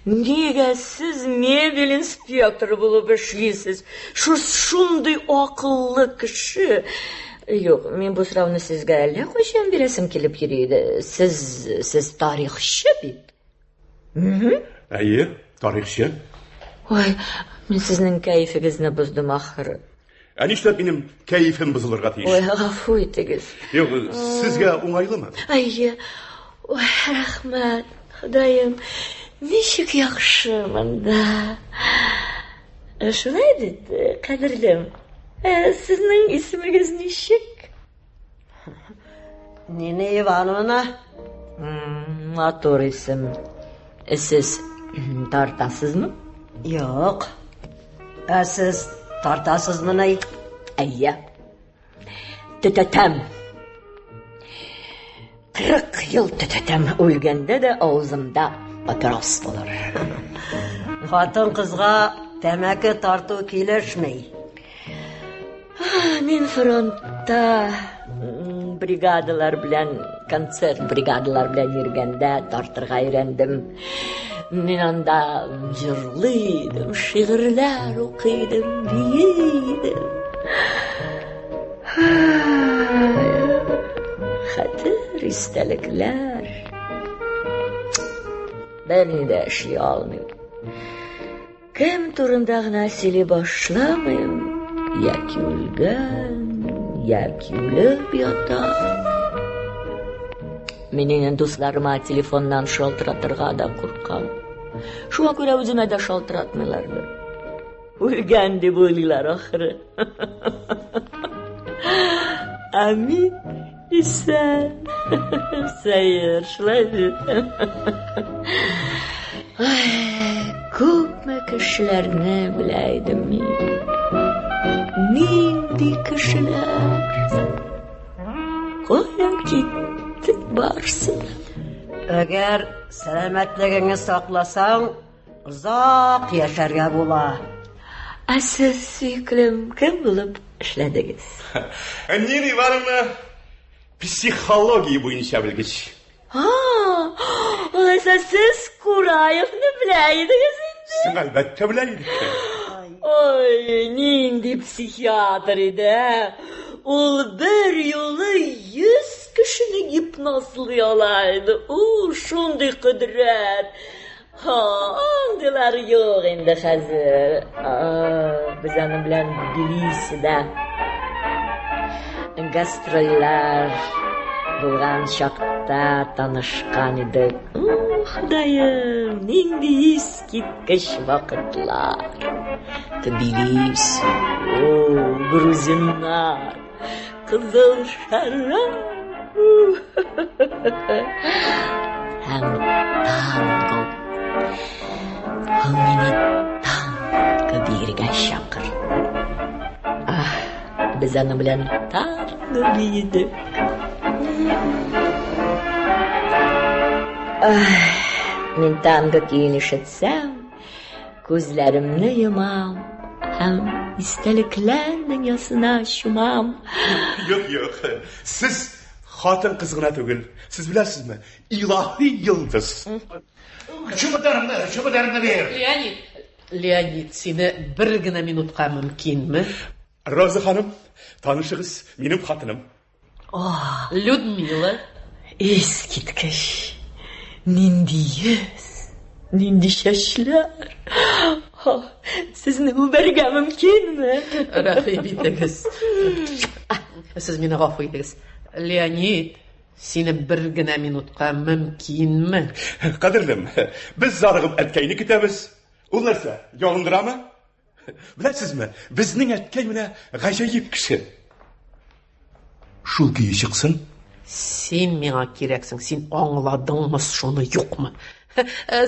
нигә сез мебель инспекторы булып эшлисез? Шу шундый акыллы кеше. Юк, мин бу сорауны сезгә әллә кайчан бирәсем килеп йөри иде. Сез, сез тарихчы бит. Әйе, тарихчы. Ой, мин сезнең кәефегезне боздым ахыры. Ә нишләп минем кәефем бозылырга тиеш? Ой, гафу итегез. Юк, сезгә уңайлымы? Әйе. Ой, рәхмәт, Ходаем. Ничек яхшы монда. Э, шулай бит, э, кадерлем. Э, сезнең исемегез ничек? Нина Ивановна. Матур исем. Сез тартасызмы? Юк. Ә сез тартасызмыни? Әйе. Төтәтәм. 40 ел төтәтәм. Үлгәндә дә авызымда папирос булыр. Хатын-кызга тәмәке тарту килешми. Мин фронтта бригадалар белән, концерт бригадалар белән йөргәндә тартырга өйрәндем. Мин анда җырлый идем, шигырьләр укый идем, бии идем. Хәтер, истәлекләр. Берни дә эшли алмыйм. Кем турында гына сөйли башламыйм, яки үлгән, яки үлеп ята. Мин инде дусларыма телефоннан шалтыратырга да куркам. Шуңа күрә үземә дә шалтыратмыйлардыр. Үлгән дип уйлыйлар ахыры. Ә мин исән. Сәер, шулай бит. Ай, күпме кешеләрне белә идем мин. Нинди кешеләр. Кая китте барсы да. Әгәр сәламәтлегеңне сакласаң, Озак яшәргә була. Ә сез, сөеклем, кем булып эшләдегез? Нина Ивановна психология буенча белгеч. А, алайса сез Кураевны белә идегез инде. Соң, әлбәттә белә идек. Ой, нинди психиатр иде, ә? Ул бер юлы 100 кешене гипнозлый ала иде. У, шундый кодрәт. Ха, андыйлар юк инде хәзер. Без аның белән Тбилисида гастрольләр булган чакта танышкан идек. Ходаем, нинди искиткеч вакытлар. Тбилиси, о, грузиннар, кызыл шәраб. Һәм танго. Ул мине танго биергә чакырды. Ах, без аның белән танго биедек. Ах, мин танго көен ишетсәм, күзләремне йомам һәм истәлекләр дөньясына чумам. Юк, юк. Сез хатын-кыз гына түгел. Сез беләсезме, илаһи йолдыз. Чемоданымны, чемоданымны бир. Леонид, Леонид, сине бер генә минутка мөмкинме? Роза ханым, танышыгыз, минем хатыным. О, Людмила. Искиткеч. Нинди йөз, нинди чәчләр. Сезне үбәргә мөмкинме? Рәхим итегез. Сез мине гафу итегез. Леонид, сине бер генә минутка мөмкинме? Кадерлем, без зарыгып әткәйне көтәбез. Ул нәрсә, ялындырамы? Беләсезме, безнең әткәй менә гаҗәеп кеше. Шул көе чыксын. Син миңа кирәксең, син аңладыңмы шуны, юкмы?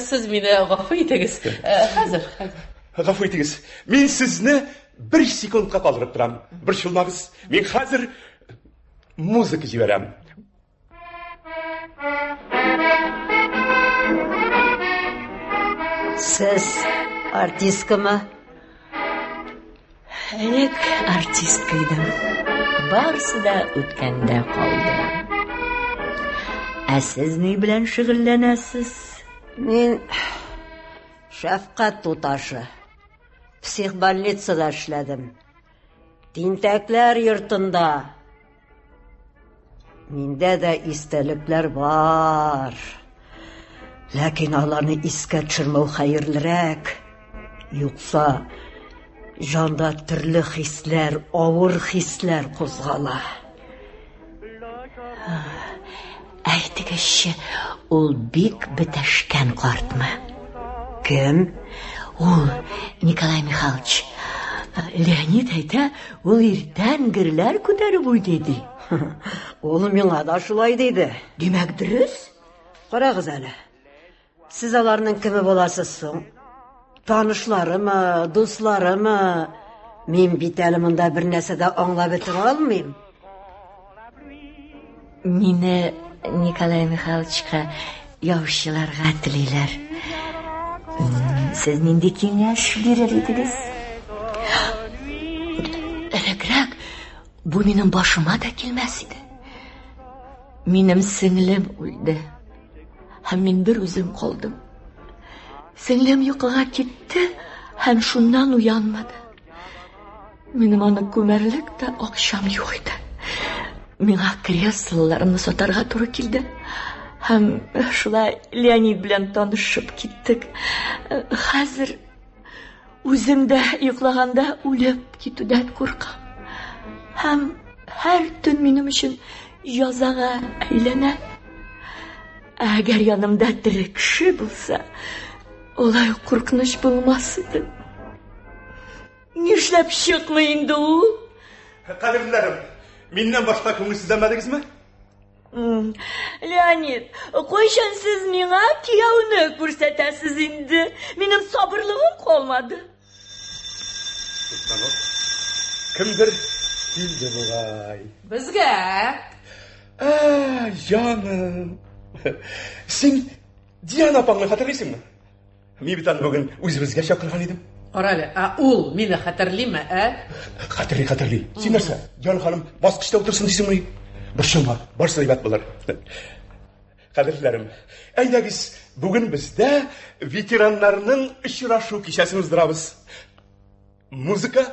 Сез мине гафу итегез. Хәзер, хәзер. Гафу итегез. Мин сезне бер секундка калдырып торам. Борчылмагыз. Мин хәзер музыка җибәрәм. Сез артисткамы? Элек артистка идем. Барысы да үткәндә калды. Ә сез ни белән шөгыльләнәсез? Мин шәфкать туташы. Психбольницада эшләдем. Тинтәкләр йортында. Миндә дә истәлекләр бар. Ләкин аларны искә төшермәү хәерлерәк. Юкса җанда төрле хисләр, авыр хисләр кузгала. Әйтегезче, ул бик бетәшкән картмы? Кем? Ул Николай Михайлович. Леонид әйтә, ул иртән герләр күтәреп уйный ди. Ул миңа да шулай диде. Димәк, дөрес? Карагыз әле. Сез аларның кеме буласыз соң? Танышларымы, дусларымы? Мин бит әле монда бер нәрсә дә аңлап бетерә алмыйм. Мине Николай Михайловичка яучыларга телиләр. Сез нинди киңәш бирер идегез? Элегрәк бу минем башыма да килмәс иде. Минем сеңлем үлде. Һәм мин бер үзем калдым. Сеңлем йокыга китте һәм шуннан уянмады. Минем аны күмәрлек тә акчам юк иде. Миңа креслоларымны сатарга туры килде. Һәм шулай Леонид белән танышып киттек. Хәзер үзем дә йоклаганда үлеп китүдән куркам. Һәм һәр төн минем өчен язага әйләнә. Әгәр янымда тере кеше булса, олай куркыныч булмас иде. Нишләп чыкмый инде ул? Кадерлеләрем, миннән башка күңелсезләнмәдегезме? Леонид, кайчан сез миңа кияүне күрсәтәсез инде? Минем сабырлыгым калмады. Звонок. Кемдер килде бугай. Безгә. Ә, җаным. Син Диана апаңны хәтерлисеңме? Мин бит аны бүген үзебезгә чакырган идем. Кара әле, ә ул мине хәтерлиме, ә? Хәтерли, хәтерли. Син нәрсә, Диана ханым баскычта утырсын дисеңмени? Борчылма, барысы әйбәт булыр. Кадерлеләрем, әйдәгез, бүген бездә ветераннарның очрашу кичәсен уздырабыз. Музыка.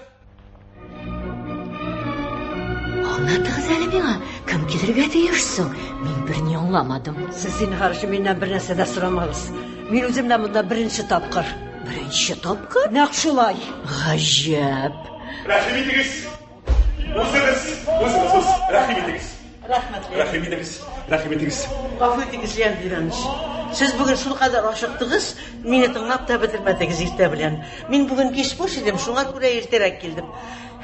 Аңлатыгыз әле миңа, кем килергә тиеш соң? Мин берни аңламадым. Сез зинһар өчен миннән бер нәрсә дә сорамагыз. Мин үзем дә монда беренче тапкыр. Беренче тапкыр? Нәкъ шулай. Гаҗәп. Рәхим итегез. Узыгыз, узыгыз, уз. Рәхим итегез. Рәхмәт. Рәхим итегез, рәхим итегез. Гафу итегез, Леонид Иванович. Сез бүген шулкадәр ашыктыгыз, мине тыңлап та бетермәдегез иртә белән. Мин бүген кич буш идем, шуңа күрә иртәрәк килдем.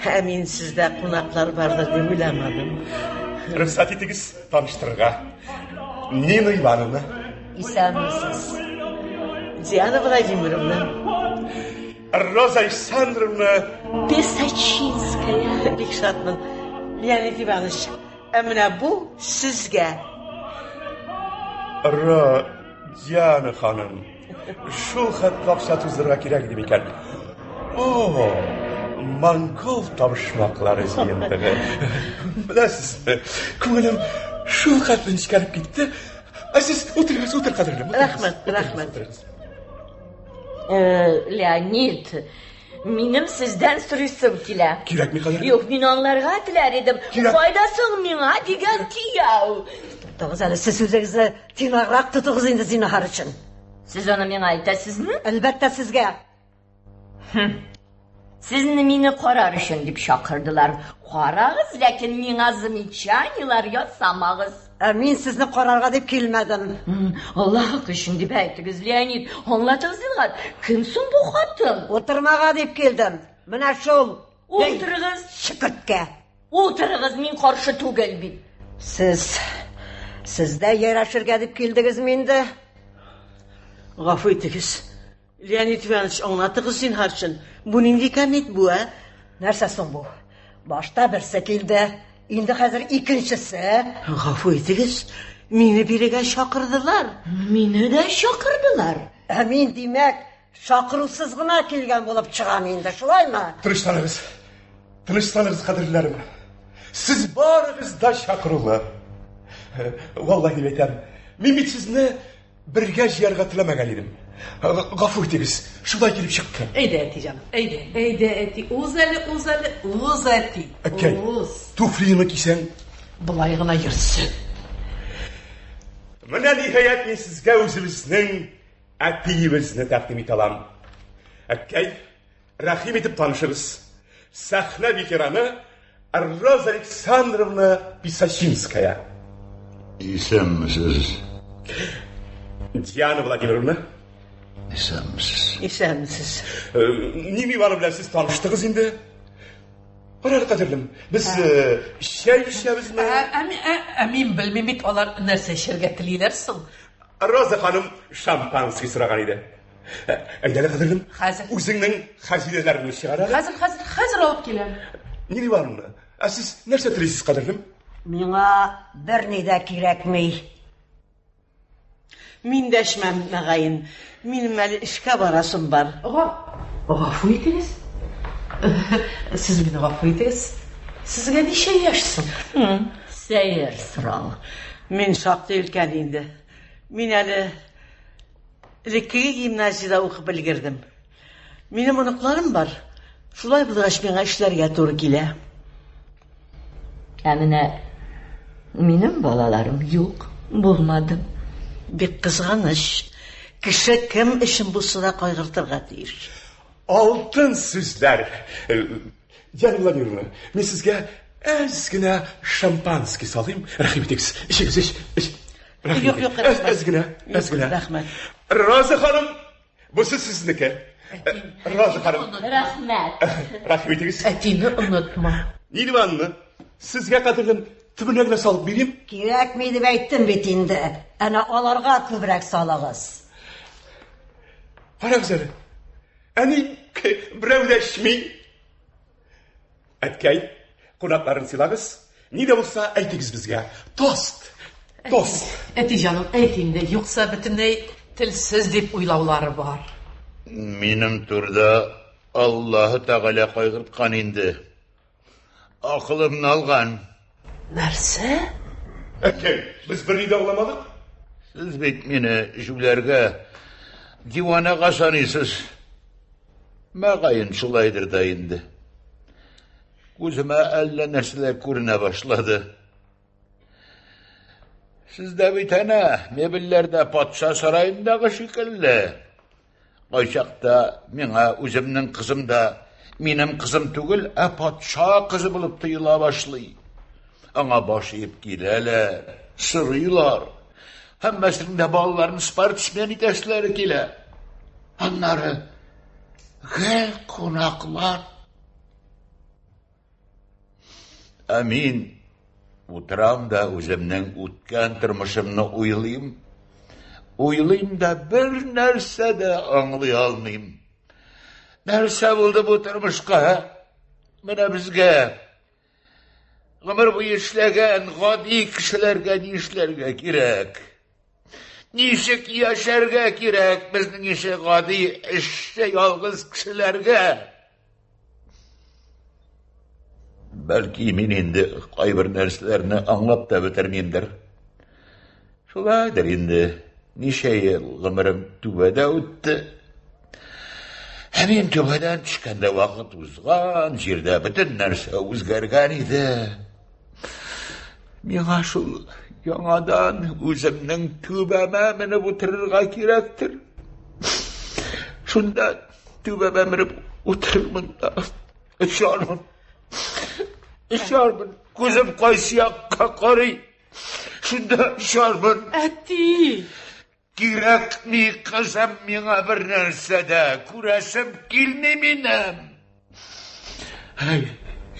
Ә мин сездә кунаклар бардыр дип уйламадым. Рөхсәт итегез таныштырырга. Нина Ивановна. Исәнмесез. Диана Владимировна. Роза Александровна Песочинская. Бик шатмын. Леонид Иванович, ә менә бу сезгә. Ро, Диана ханым, шул хәтле акча туздырырга кирәк иде микән? О, монгол табышмаклары җыентыгы. Беләсезме, күңелем шул хәтле нечкәреп китте. Ә сез утырыгыз, утыр, кадерлем. Рәхмәт, рәхмәт. Э, Леонид, минем сездән сорыйсым килә. Кирәкми, кадерлем. Юк, мин аңларга теләр идем. Кирәк. Кайда соң миңа дигән кияү? Туктагыз әле, сез үзегезне тыйнаграк тотыгыз инде зинһар өчен. Сез аны миңа әйтәсезме? Әлбәттә сезгә. Сезне мине карар өчен дип чакырдылар. Карагыз, ләкин миңа замечаниелар ясамагыз. Ә мин сезне карарга дип килмәдем. Аллаһ хакы өчен дип әйтегез, Леонид, аңлатыгыз зинһар. Кем соң бу хатын? Утырмага дип килдем. Менә шул. Утырыгыз. Чикерткә. Утырыгыз, мин каршы түгел бит. Сез сез дә ярәшергә дип килдегезме инде? Гафу итегез. Леонид Иванович, аңлатыгыз зинһар өчен. Бу нинди кәмит бу, ә? Нәрсә соң бу? Башта берсе килде, инде хәзер икенчесе. Гафу итегез, мине бирегә чакырдылар. Мине дә чакырдылар. Ә мин, димәк, чакырусыз гына килгән булып чыгам инде, шулаймы? Тынычланыгыз. Тынычланыгыз, кадерлеләрем. Сез барыгыз да чакырулы. Валлаһи әйтәм, мин бит сезне бергә җыярга теләмәгән идем. Гафу итегез, шулай килеп чыкты. Әйдә, әти җаным, әйдә, әйдә, әти, уз әле, уз әле, уз, әти. Әткәй, Уз. туфлиеңне кисәң, Болай гына йөрсен. Менә ниһаять мин сезгә үзебезнең әтиебезне тәкъдим итә алам. Әткәй, рәхим итеп танышыгыз. Сәхнә ветераны Роза Александровна Писачинская. Исәнмесез. Диана Владимировна. Исәнмесез. Исәнмесез. Нина Ивановна белән сез таныштыгыз инде. Карар, кадерлем, без чәй эчәбезме? Ә мин белмим бит, алар нәрсә эчәргә телиләр соң? Роза ханым шампанский сораган иде. Әйдә әле, кадерлем. Хәзер. Үзеңнең хәзинәләреңне чыгар әле. Хәзер, хәзер, хәзер алып киләм. Нина Ивановна, ә сез нәрсә телисез, кадерлем? Миңа берни дә кирәкми. Мин дәшмәм, мөгаен. Минем әле эшкә барасым бар. Гафу итегез. Сез мине гафу итегез. Сезгә ничә яшь соң? Сәер сорау. Мин шактый өлкән инде. Мин әле элеккеге гимназиядә укып өлгердем. Минем оныкларым бар. Шулай булгач, миңа эшләргә туры килә. Ә менә минем балаларым юк, булмады. Бик кызганыч. Кеше кем өчен булса да кайгыртырга тиеш. Алтын сүзләр. Диана Владимировна, мин сезгә әз генә шампанский салыйм. Рәхим итегез. Эчегез, эч, эч. Рәхим Юк, итегез. юк, рәхмәт. Әз генә, әз Юк, генә. рәхмәт. Роза ханым, бусы сезнеке. Роза ханым. Рәхмәт. Рәхим итегез. Әтине онытма. Нина Ивановна, сезгә кадерлем төбенә генә салып бирим. Кирәкми дип әйттем бит инде. Әнә аларга күбрәк салыгыз. Карагыз әле. Әни берәү дә эчми. Әткәй, кунакларын сыйлагыз. Ни дә булса әйтегез безгә. Тост. Тост. Әти җаным, әйт инде, юкса бөтенләй телсез дип уйлаулары бар. Минем турда Аллаһы Тәгалә кайгырткан инде. Акылымны алган. Нәрсә? Әткәй, без берни дә аңламадык. Сез бит мине җүләргә, диванага саныйсыз. Мөгаен шулайдыр да инде. Күземә әллә нәрсәләр күренә башлады. Сездә бит әнә мебельләр дә патша сараендагы шикелле. Кайчакта миңа үземнең кызым да минем кызым түгел, ә патша кызы булып тоела башлый. Аңа баш иеп киләләр, сорыйлар. Һәммәсенең дә балаларын спортсмен итәселәре килә. Аннары гел кунаклар. Ә мин утырам да үземнең үткән тормышымны уйлыйм. Уйлыйм да бер нәрсә дә аңлый алмыйм. Нәрсә булды бу тормышка? Менә безгә гомер буе эшләгән гади кешеләргә ни эшләргә кирәк? Ничек яшәргә кирәк безнең ише гади эшче ялгыз кешеләргә? Бәлки мин инде кайбер нәрсәләрне аңлап та бетермимдер. Шулайдыр инде. Ничә ел гомерем түбәдә үтте. Ә мин түбәдән төшкәндә вакыт узган, җирдә бөтен нәрсә үзгәргән иде. Миңа шул яңадан үземнең түбәмә менеп утырырга кирәктер. Шунда түбәмә менеп утырырмын да очармын. Очармын. Күзем кайсы якка карый, шунда очармын. Әти! Кирәкми, кызым, миңа бер нәрсә дә. Күрәсем килми минем. Әй,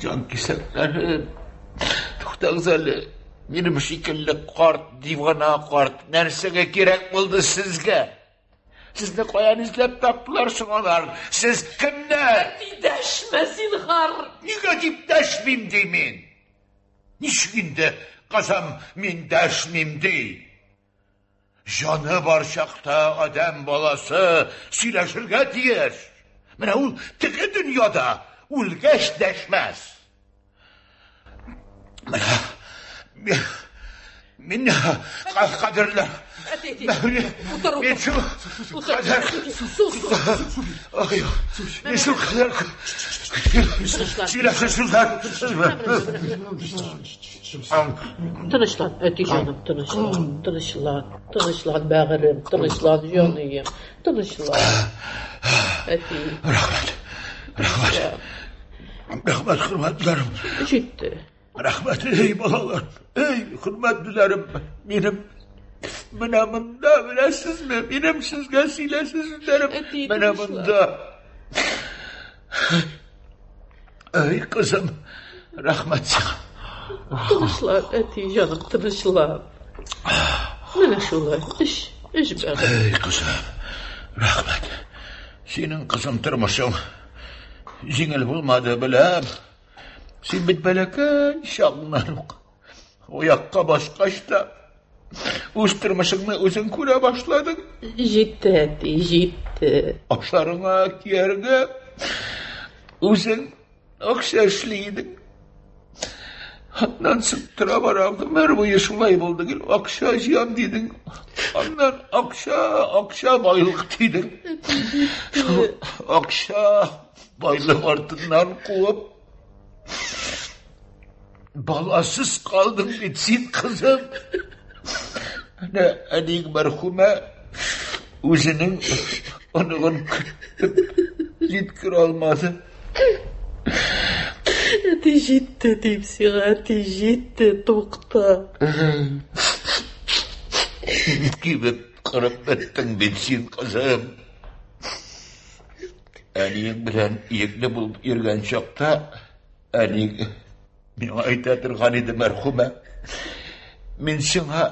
җан кисәкләрем. Туктагыз әле. Минем шикелле карт, дивана карт нәрсәгә кирәк булды сезгә? Сезне каян эзләп таптылар соң алар? Сез кемнәр? Әти, дәшмә, зинһар. Нигә дип дәшмим ди мин? Ничек инде, кызым, мин дәшмим ди? Җаны бар чакта адәм баласы сөйләшергә тиеш. Менә ул теге дөньяда үлгәч дәшмәс. Менә мин кадерле. Утыр, Мин шул кадәр. Ай, мин шул кадәр. Сөйләшә шулар. Тынычлан, әти җаным, тынычлан, тынычлан, тынычлан, бәгырем, тынычлан, җаныем, тынычлан. Әти. Рәхмәт. Рәхмәт. Рәхмәт, хөрмәтләрем. Җитте. Рәхмәт, эй, балалар. Эй, хөрмәтлеләрем, минем менә монда, беләсезме, минем сезгә сөйләсе сүзләрем менә монда. Эй, кызым, рәхмәт сиңа. Тынычлан, әти, җаным, тынычлан. Менә шулай, эч, эч бәгырем. Эй, кызым, рәхмәт. Синең кызым тормышың җиңел булмады, беләм. Син бит бәләкәй чагыңнан ук аякка баскач та үз тормышыңны үзең күрә башладың. Җитте, әти, җитте. Ашарыңа, кияргә үзең акча эшли идең. Аннан соң тора-бара гомер буе шулай булды. Гел акча җыям дидең. Аннан акча, акча байлык дидең. Шул акча байлык артыннан куып баласыз калдың бит син, кызым. Әнә әниең мәрхүмә үзенең оныгын көтеп җиткерә алмады. Әти җитте дип сиңа, әти җитте, тукта. Кибеп кырып беттең бит син, кызым. Әниең белән ирекле булып йөргән чакта әни миңа әйтә торган иде мәрхүмә. Мин сиңа,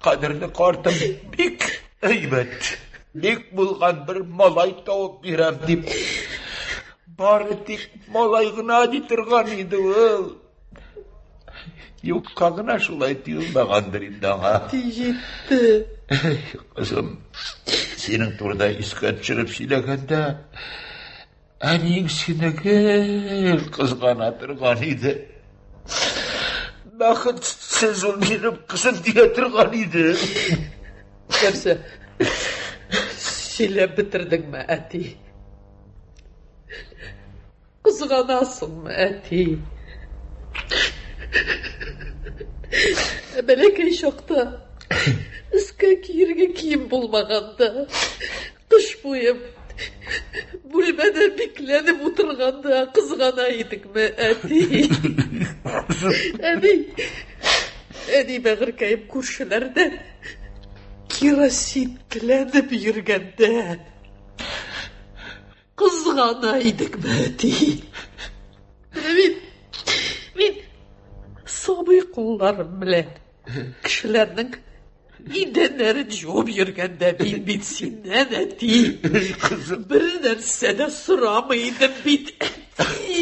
кадерле картым, бик әйбәт, бик булган бер малай табып бирәм дип. Бары тик малай гына ди торган иде ул. Юкка гына шулай тоелмагандыр инде аңа. Әти җитте. Кызым, синең турыда искә төшереп сөйләгәндә, әниең сине гел кызгана торган иде. Бәхетсез ул минем кызым дия торган иде. Нәрсә? Сөйләп бетердеңме, әти? Кызганасыңмы, әти? Бәләкәй чакта өскә киергә кием булмаганда, кыш буе бүлмәдә бикләнеп утырганда кызгана идекме, әти? Әни, әни бәгырькәем күршеләрдән керосин теләнеп йөргәндә Кызгана идекме, әти? Менә мин, мин сабый кулларым белән кешеләрнең идәннәрен җуып йөргәндә мин бит синнән, әти, Кызым. бер нәрсә дә сорамый идем бит, әти.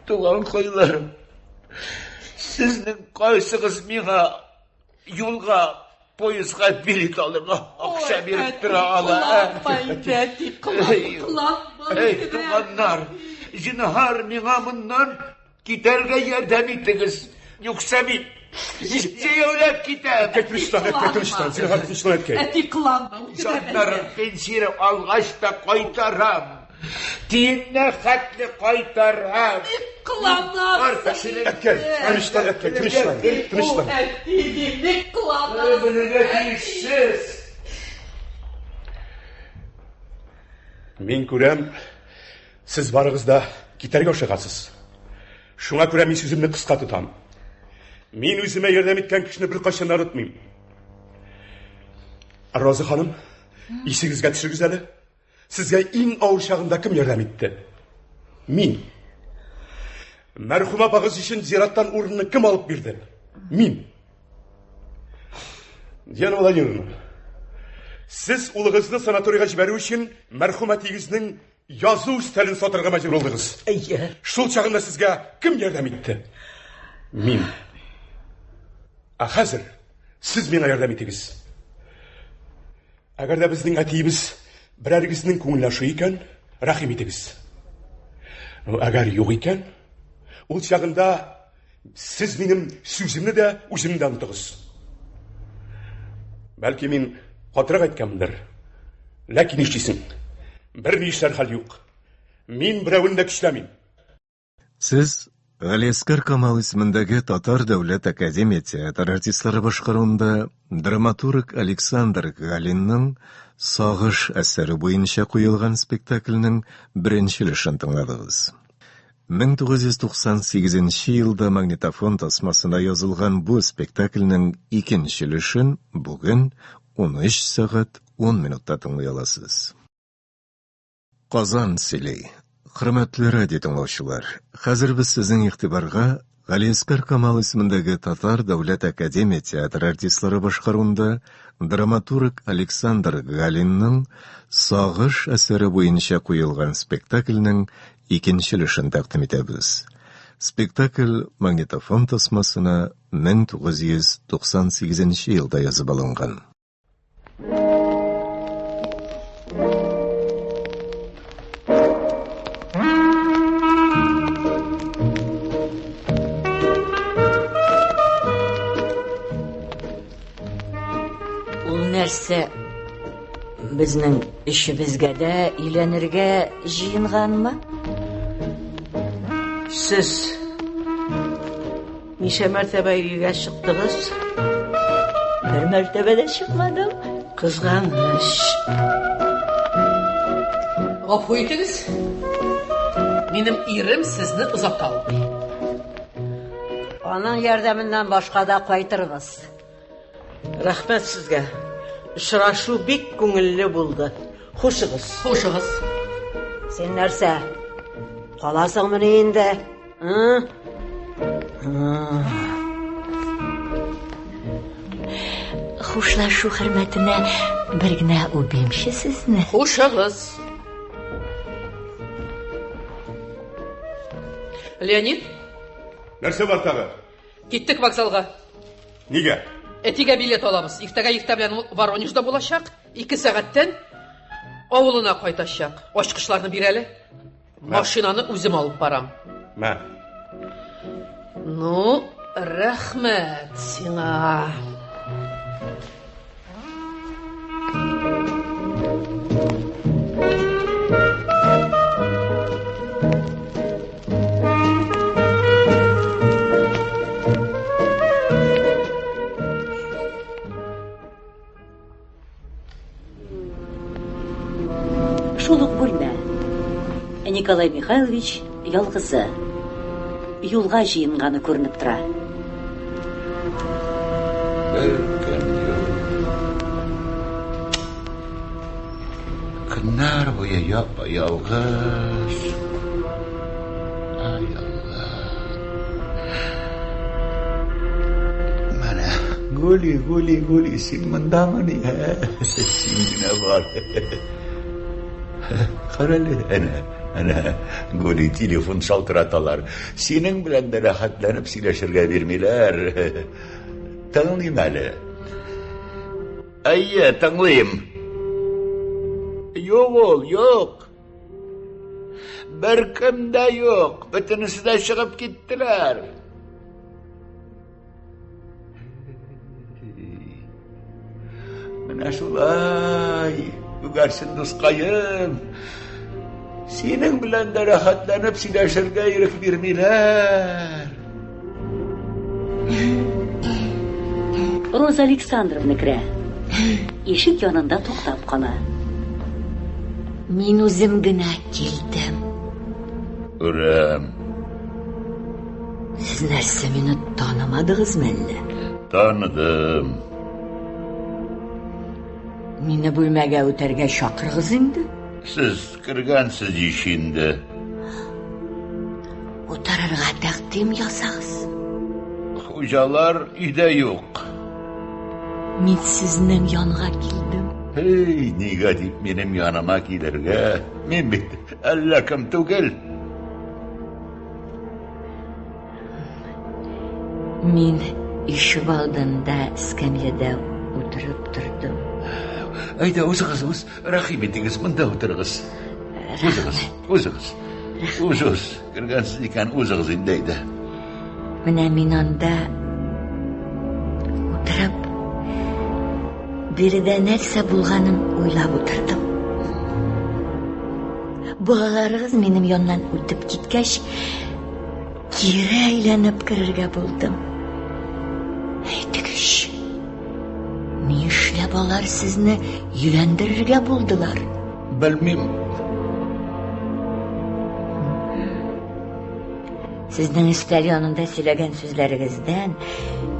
Туганкайларым, сезнең кайсыгыз миңа юлга поездга билет алырга акча биреп тора ала. Әти, кыланма. Эй, туганнар, зинһар миңа моннан китәргә ярдәм итегез. Юкса мин җәяүләп китәм. Әткәй, тынычлан, әткәй, тынычлан. Зинһар, тынычлан, әткәй. Әти, кыланма. Җаннарым пенсия алгач та кайтарам. Тиеннә хәтле кайтарам. Кыланасың. Әткәй, тынычлан, әткәй, тынычлан, тынычлан. Әти, ник кыланасың? Белергә тиешсез. Мин күрәм, сез барыгыз да китәргә ашыгасыз. Шуңа күрә мин сүземне кыска тотам. Мин үземә ярдәм иткән кешене беркайчан да онытмыйм. Роза ханым, исегезгә төшерегез әле. Сезгә иң авыр чагында кем ярдәм итте? Мин. Мәрхүм апагыз өчен зираттан урынны кем алып бирде? Мин. Диана Владимировна, сез улыгызны санаторийга җибәрү өчен мәрхүм әтиегезнең язу өстәлен сатырга мәҗбүр булдыгыз. Әйе. Шул чагында сезгә кем ярдәм итте? Мин. Ә хәзер сез миңа ярдәм итегез. Әгәр дә безнең әтиебез берәрегезнең күңеленә ошый икән, рәхим итегез. Әгәр юк икән, ул чагында сез минем сүземне дә, үземне дә онытыгыз. Бәлки мин катырак әйткәнмендер. Ләкин нишлисең? Бер ни эшләр хәл юк. Мин берәвен дә көчләмим. Сез Галиәсгар Камал исемендәге Татар дәүләт академия театры артистлары башкаруында драматург Александр Галинның Сагыш әсәре буенча куелган спектакльнең беренче өлешен тыңладыгыз. 1998 елда магнитофон тасмасына язылган бу спектакльнең икенче өлешен бүген 13 сәгать 10 минутта тыңлый аласыз. Казан сөйли. Хөрмәтле радио тыңлаучылар, хәзер без сезнең игътибарга Галиәсгар Камал исемендәге Татар дәүләт академия театры артистлары башкаруында драматург Александр Галинның Сагыш әсәре буенча куелган спектакльнең икенче өлешен тәкъдим итәбез. Спектакль магнитофон тасмасына 1998 елда язып алынган. Ул нәрсә безнең өчебезгә дә өйләнергә җыенганмы? Сез Ничә мәртәбә өйгә чыктыгыз? Бер мәртәбә дә чыкмадым. Кызганыч. Гафу итегез. Минем ирем сезне озата алмый. Аның ярдәменнән башка да кайтырбыз. Рәхмәт сезгә. Очрашу бик күңелле булды. Хушыгыз. Хушыгыз. Син нәрсә? Каласыңмыни инде? Ы? Хушлашу хөрмәтенә бер генә үбимче сезне. Хушыгыз. Леонид? Нәрсә бар тагы? Киттек вокзалга. Нигә? Әтигә билет алабыз. Иртәгә иртә белән ул Воронежда булачак. Ике сәгатьтән авылына кайтачак. Ачкычларны бир әле. Машинаны үзем алып барам. Мә. Ну, рәхмәт сиңа. Шул ук бүлмә. Николай Михайлович ялгызы. Юлга җыенганы күренеп тора. Бер көн юк. Көннәр буе япа-ялгыз. Ай, Алла. Менә, Гули, Гули, Гули, син мондамыни? Ә? Син генә бар. Карале, әнә, әнә, Гули, телефон шалтыраталар. Синең белән дә рәхәтләнеп сөйләшергә бирмиләр. Тыңлыйм әле. Әйе, тыңлыйм. Юк ул, юк. Беркем дә юк, бөтенесе дә чыгып киттеләр. Менә шулай, күгәрчен дускаем. Синең белән дә рәхәтләнеп сөйләшергә ирек бирмиләр. Роза Александровна керә. Ишек янында туктап кала. Мин үзем генә килдем. Күрәм. Сез нәрсә мине танымадыгызмы әллә? Таныдым. Мине бүлмәгә үтәргә чакырыгыз инде. Сез кергәнсез ич инде. Утырырга тәкъдим ясагыз. Хуҗалар өйдә юк. Мин сезнең янга килдем. Эй, нигә дип минем яныма килергә? Мин бит әллә кем түгел. Мин ишек алдында эскәмиядә утырып тордым. Әйдә, узыгыз, уз, рәхим итегез, монда утырыгыз. Узыгыз, узыгыз. Уз, уз, кергәнсез икән, узыгыз инде, әйдә. Менә мин анда утырып, биредә нәрсә булганын уйлап утырдым. Балаларыгыз минем яннан үтеп киткәч, кире әйләнеп керергә булдым. Әйтегезче, нишләп алар сезне өйләндерергә булдылар? Белмим. Сезнең өстәл янында сөйләгән сүзләрегездән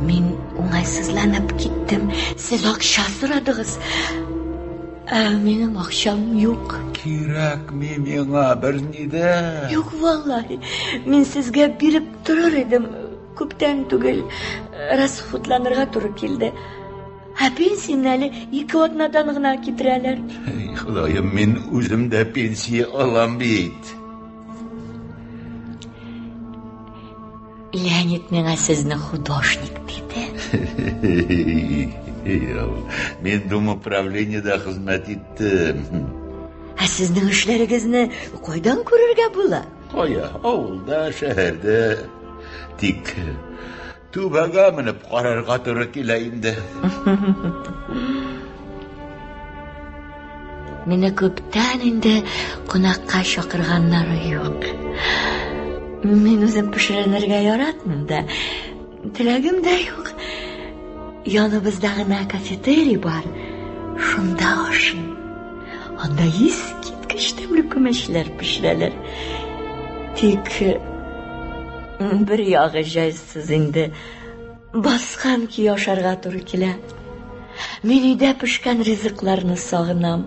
мин уңайсызланып киттем. Сез акча сорадыгыз. Ә минем акчам юк. Кирәкми миңа берни дә. Юк, валлаһи. Мин сезгә биреп торыр идем. Күптән түгел расходланырга туры килде. Ә пенсияне әле ике атнадан гына китерәләр. Эй, Ходаем, мин үзем дә пенсия алам бит. Леонид миңа сезне художник диде. Мин Дума правлениедә хезмәт иттем. Ә сезнең эшләрегезне кайдан күрергә була? Кая? Авылда, шәһәрдә. Тик Түбәгә менеп карарга туры килә инде. Мине күптән инде кунакка чакырганнары юк. Мин үзем пешеренергә яратмыйм да, теләгем дә юк. Яныбызда гына кафетерий бар, шунда ашыйм. Анда искиткеч тәмле күмәчләр пешерәләр. Тик бер ягы җайсыз инде. Баскан көй ашарга туры килә. Мин өйдә пешкән ризыкларны сагынам.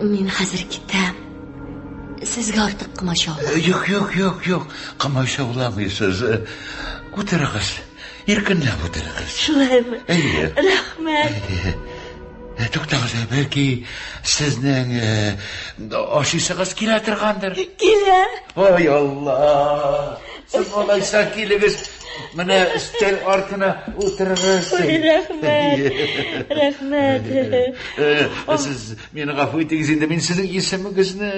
Мин хәзер китәм. Сезгә артык комачауламыйм. Юк, юк, юк, юк. Комачауламыйсыз. Утырыгыз. Иркенләп утырыгыз. Шулаймы? Әйе. Рәхмәт. Әйе. Туктагыз, бәлки сезнең ашыйсыгыз килә торгандыр? Килә. Ой, Алла! Сез алайса килегез, менә өстәл артына утырыгыз. Ой, рәхмәт. Рәхмәт. Сез мине гафу итегез инде, мин сезнең исемегезне...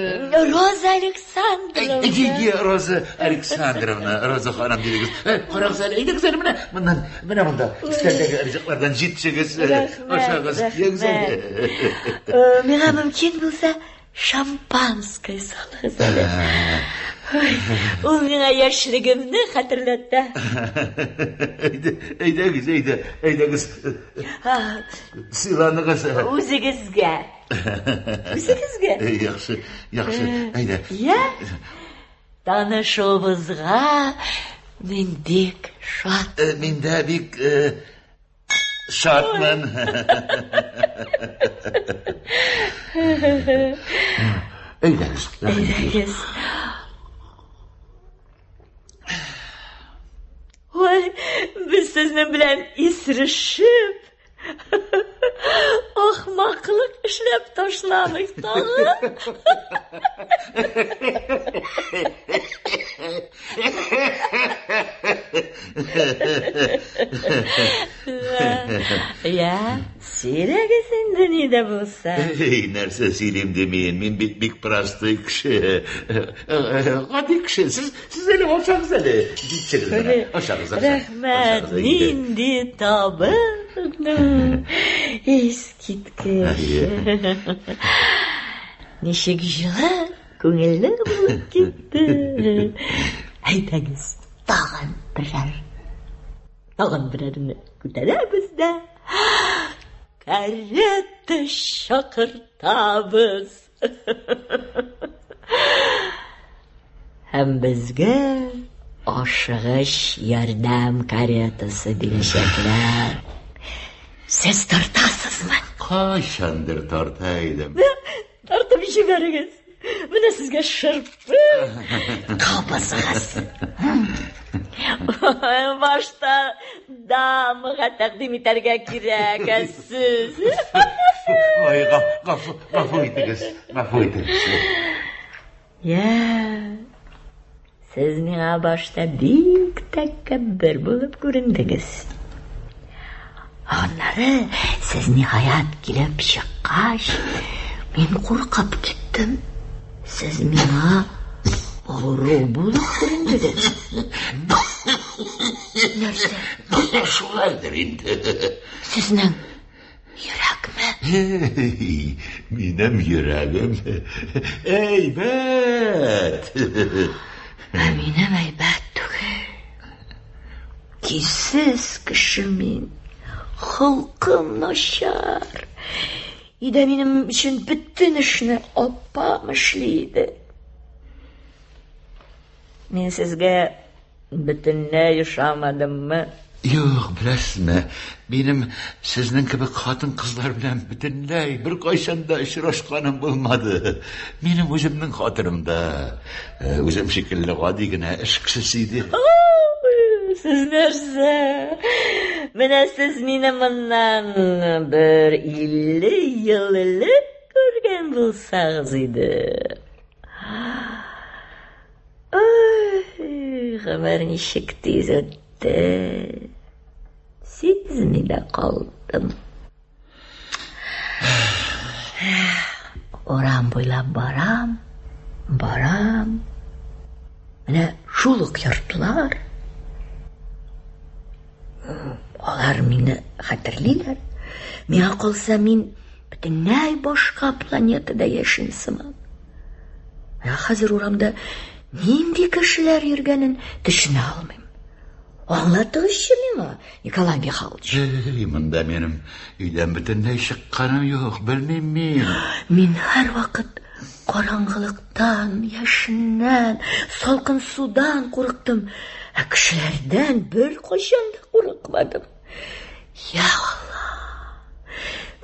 Роза Александровна. Әйе, Роза Александровна, Роза ханым дидегез. Карагыз әле, әйдәгез әле менә моннан, менә монда өстәлдәге ризыклардан җитшегез. Рәхмәт, рәхмәт. Миңа мөмкин булса, шампанское салыгыз әле. Ул миңа яшьлегемне хәтерләтә. Әйдәгез, әйдә, әйдәгез. Сыйланыгыз. Үзегезгә. Үзегезгә. Яхшы, яхшы, әйдә. Я? Танышуыбызга мин бик шат. Мин дә бик шатмын. Әйдәгез. Әйдәгез. Ой, без сезнең белән исерешеп, ахмаклык эшләп ташламыйк тагы. Я, сөйләгез инде ни дә булса. Эй, нәрсә сөйлим ди мин? Мин бит бик простой кеше. Гади кеше. Сез, сез әле ашагыз әле. Җитсегез менә. Ашагыз, ашагыз. Рәхмәт, нинди табын. Искиткеч. Ничек җылы, күңелле булып китте. Әйдәгез, тагын берәр. Тагын берәрне күтәрәбез дә. Карета чакыртабыз. Һәм безгә ашыгыч ярдәм каретасы бирәчәкләр. Сез тартасызмы? Кайчандыр тарта идем. Тартып җибәрегез. Менә сезгә шырпы. Кабызыгыз. Башта дамага тәкъдим итәргә кирәк, ә сез. Ой, гафу, гафу итегез, гафу итегез. Я, сез миңа башта бик тәкәббер булып күрендегез. Аннары сез ниһаять килеп чыккач, мин куркып киттем. Сез миңа авыру булып күрендегез. Нәрсә? Шулайдыр инде. Сезнең йөрәкме? Минем йөрәгем әйбәт. Ә минем әйбәт түгел. Көйсез кеше мин. Холкым начар. Өйдә минем өчен бөтен эшне апам эшли иде. Мин сезгә бөтенләй ошамадыммы? Юк, беләсезме, минем сезнең кебек хатын-кызлар белән бөтенләй беркайчан да очрашканым булмады. Минем үземнең хатыным да үзем шикелле гади генә эш кешесе иде. Сез нәрсә? Менә сез мине моннан бер 50 ел элек күргән булсагыз иде. Ай, гомер ничек тиз үтте. Сизми дә калдым. Урам буйлап барам, барам. Менә шул ук йортлар. Алар мине хәтерлиләр. Миңа калса, мин бөтенләй башка планетада яшим сыман. Ә хәзер урамда нинди кешеләр йөргәнен төшенә алмыйм. Аңлатыгызчы миңа, Николай Михайлович. Эй, монда минем өйдән бөтенләй чыкканым юк, белмим мин. Мин һәрвакыт караңгылыктан, яшеннән, салкын судан курыктым, ә кешеләрдән беркайчан да курыкмадым. Я Алла!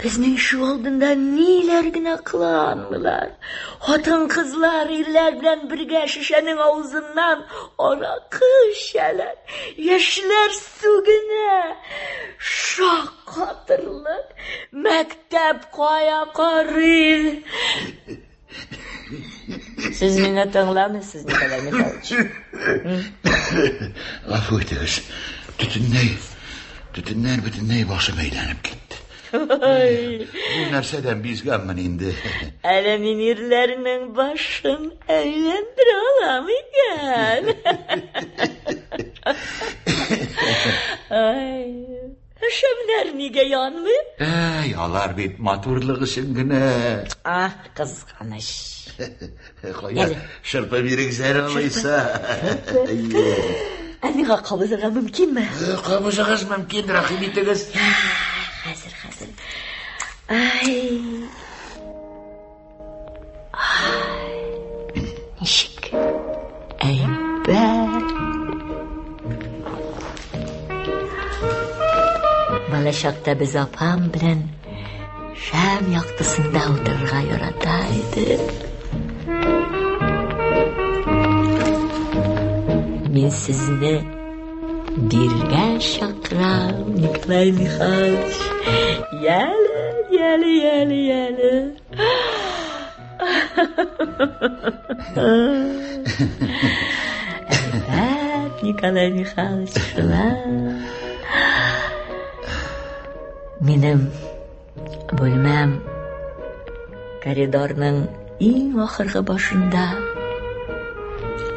Безнең ишек алдында ниләр генә кыланмыйлар. Хатын-кызлар ирләр белән бергә шешәнең авызыннан аракы эчәләр. Яшьләр сүгенә. Шаккатырлык. Мәктәп кая карый? Сез мине тыңламыйсыз, Николай Михайлович. Гафу итегез. Төтеннәй, төтеннән бөтенләй башым әйләнеп китте. Бу нәрсәдән бизгәнмен инде. Әле мин ирләрнең башын әйләндерә алам икән. Ай. Шәмнәр нигә янмый? Әй, алар бит матурлык өчен генә. Ах, кызганыч. Кая, шырпы бирегез әле алайса. Ә миңа кабызырга мөмкинме? Кабызыгыз мөмкин, рәхим итегез. Хәзер, хәзер. Ай. Ай. Ничек? Әйбәт. Балачакта без апам белән шәм яктысында утырырга ярата идек. Мин сезне биргә чакырам, Николай Михайлович. Яле, яле, яле, яле. Әйбәт, Николай Михайлович, шулай. Минем бүлмәм коридорның иң ахыргы башында.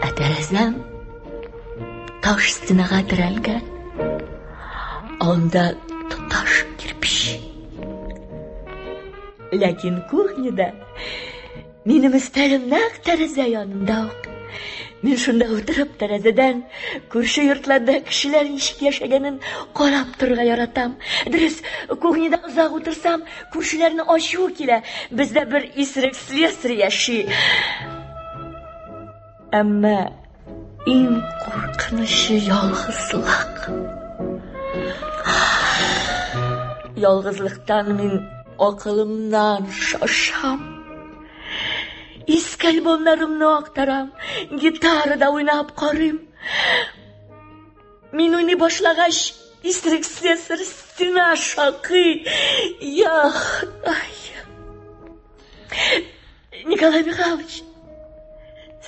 Ә тәрәзәм таш стенага терәлгән. Анда тоташ кирпич. Ләкин кухняда минем өстәлем нәкъ тәрәзә янында ук. Мин шунда утырып тәрәзәдән күрше йортларда кешеләр ничек яшәгәнен карап торырга яратам. Дөрес, кухняда озак утырсам, күршеләрне ачуы килә. Бездә бер исерек слесарь яши. Әмма иң куркынычы ялгызлык. Ялгызлыктан мин акылымнан шашам. Иске альбомнарымны актарам, гитарада уйнап карыйм. Мин уйный башлагач, исерек слесарь стена шакый. Я Ходай. Николай Михайлович,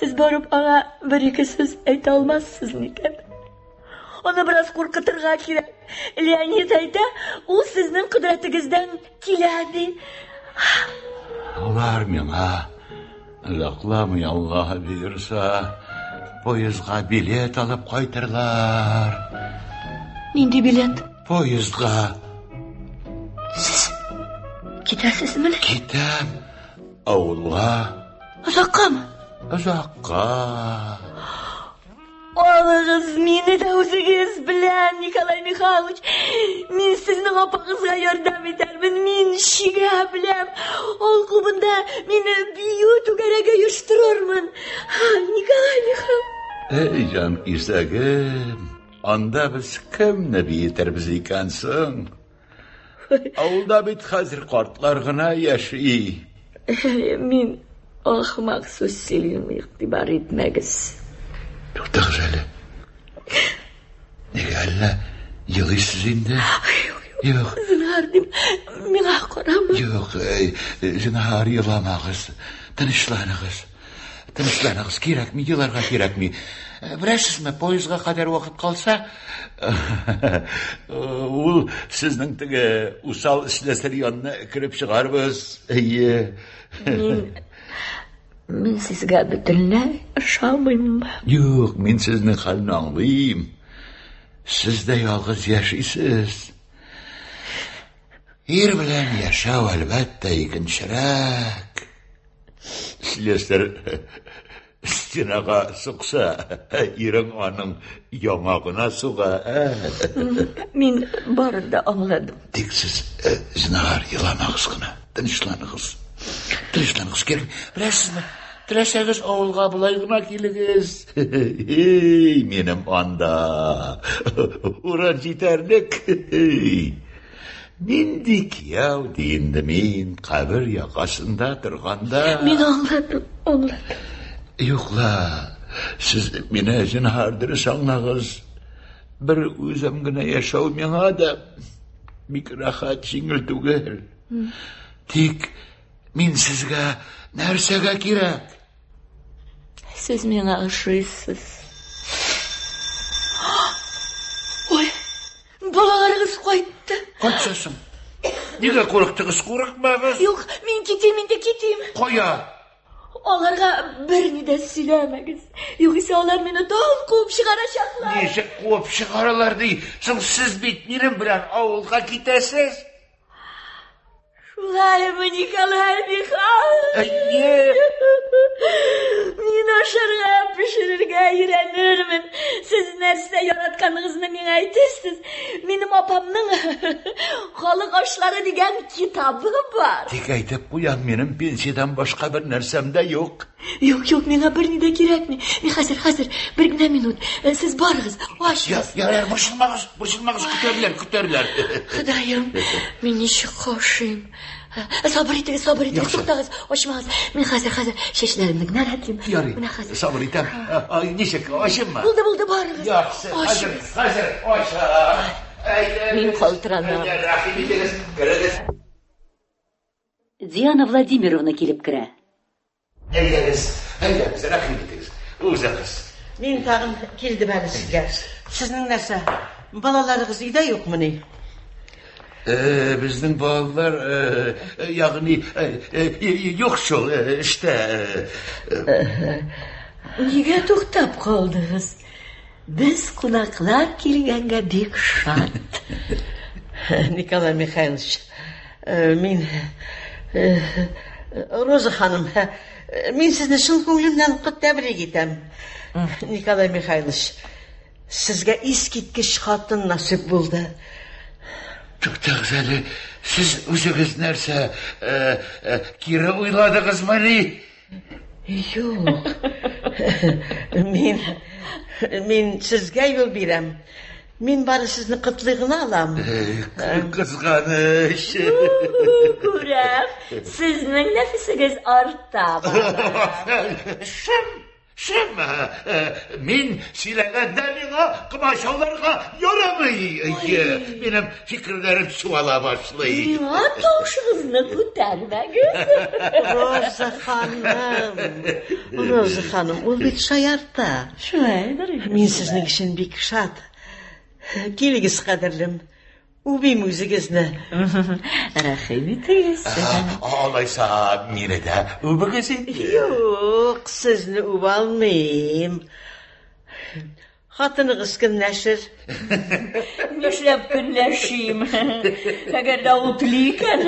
сез барып аңа бер-ике сүз әйтә алмассыз микән? Аны бераз куркытырга кирәк. Леонид әйтә, ул сезнең кодрәтегездән килә, ди. Алар миңа озакламый, Аллаһ боерса, поездга билет алып кайтырлар. Нинди билет? Поездга. Сез китәсезмени? Китәм. Авылга. Озаккамы? Озакка. Алыгыз мине дә үзегез белән, Николай Михайлович. Мин сезнең апагызга ярдәм итәрмен. Мин чигә беләм. Ул клубында мин бию түгәрәге оештырырмын. Николай Михайлович. Эй, җан кисәгем, анда без кемне биетербез икән соң? Авылда бит хәзер картлар гына яши. Мин ахмак сүз сөйлим, игътибар итмәгез. Туктагыз әле. Нигә әллә елыйсыз инде? Юк. Зинһар дим, миңа карама. Юк, зинһар еламагыз. Тынычланыгыз. Тынычланыгыз, кирәкми, еларга кирәкми. Э, беләсезме, поездга кадәр вакыт калса, ул сезнең теге усал слесарь янына кереп чыгарбыз. Әйе. Мин мин сезгә бөтенләй ышанмыйм. Юк, мин сезнең хәлне аңлыйм. Сез дә ялгыз яшисез. Ир белән яшәү, әлбәттә, икенчерәк. Слесарь стенага сукса, ирең аның яңагына суга. Мин барын да аңладым. Тик сез, э, зинһар, еламагыз гына. Тынычланыгыз. Тынычланыгыз кирәк. Беләсезме, теләсәгез авылга болай гына килегез. Эй, минем анда урын җитәрлек. Нинди кияү ди инде мин кабер якасында торганда. Мин аңладым, аңладым. Юк ла, сез мине зинһар дөрес аңлагыз. Бер үзем генә яшәү миңа да бик рәхәт, җиңел түгел. Тик мин сезгә нәрсәгә кирәк? Сез миңа ошыйсыз. Ой, балаларыгыз кайтты. Кайтса соң. Нигә курыктыгыз? Курыкмагыз. Юк, мин китим инде, китим. Кая? Аларга берни дә сөйләмәгез. Югыйсә алар мине тагын куып чыгарачаклар. Ничек куып чыгаралар ди? Соң сез бит минем белән авылга китәсез. Шулаймы, Николай Михайлович? Әйе. Мин ашарга пешерергә өйрәнермен. Сез нәрсә яратканыгызны миңа әйтерсез. Минем апамның халык ашлары дигән китабы бар. Тик әйтеп куям, минем пенсиядән башка бер нәрсәм дә юк. Юк, юк, миңа берни дә кирәкми. Мин хәзер, хәзер, бер генә минут. Э, сез барыгыз, ачыгыз. Ярар, борчылмагыз, борчылмагыз, көтәрләр, көтәрләр. Ходаем, мин ничек каушыйм. Э, сабыр итегез, сабыр итегез, туктагыз, ачмагыз. Мин хәзер, хәзер чәчләремне генә рәтлим. Ярый, Менә хәзер. Сабыр итәм. Э, ничек, ачыммы? Булды, булды, барыгыз. Яхшы, хәзер, хәзер, ачам. Мин калтыранам. Рәхим итегез, керегез. Диана Владимировна килеп керә. Әйдәгез, әйдәгез, рәхим итегез. Узыгыз. Мин тагын килдем әле сезгә. Сезнең нәрсә, балаларыгыз өйдә юкмыни? Э, безнең балалар, э, ягъни, э, юк шул, эштә. Нигә туктап калдыгыз? Без кунаклар килгәнгә бик шат. Николай Михайлович, мин Роза ханым, мин сезне чын күңелемнән тәбрик итәм. Николай Михайлович, сезгә искиткеч хатын насыйп булды. Туктагыз әле, сез үзегез нәрсә, кире уйладыгызмыни? Юк. Мин мин сезгә юл бирәм. Мин бары сезне котлый гына алам. Кызганыч. Күрәм, сезнең нәфесегез арта бара. Шым, шым. Мин сөйләгәндә миңа комачауларга ярамый. Минем фикерләрем чуала башлый. Миңа тавышыгызны күтәрмәгез. Роза ханым, Роза ханым, ул бит шаярта. Шулайдыр. Мин сезнең өчен бик шат. Килегез, кадерлем. Үбим үзегезне. Рәхим итегез. Алайса мине дә үбегез инде. Юк, сезне үбә алмыйм. Хатыныгыз көнләшер. Нишләп көнләшим? Әгәр дә ул тели икән,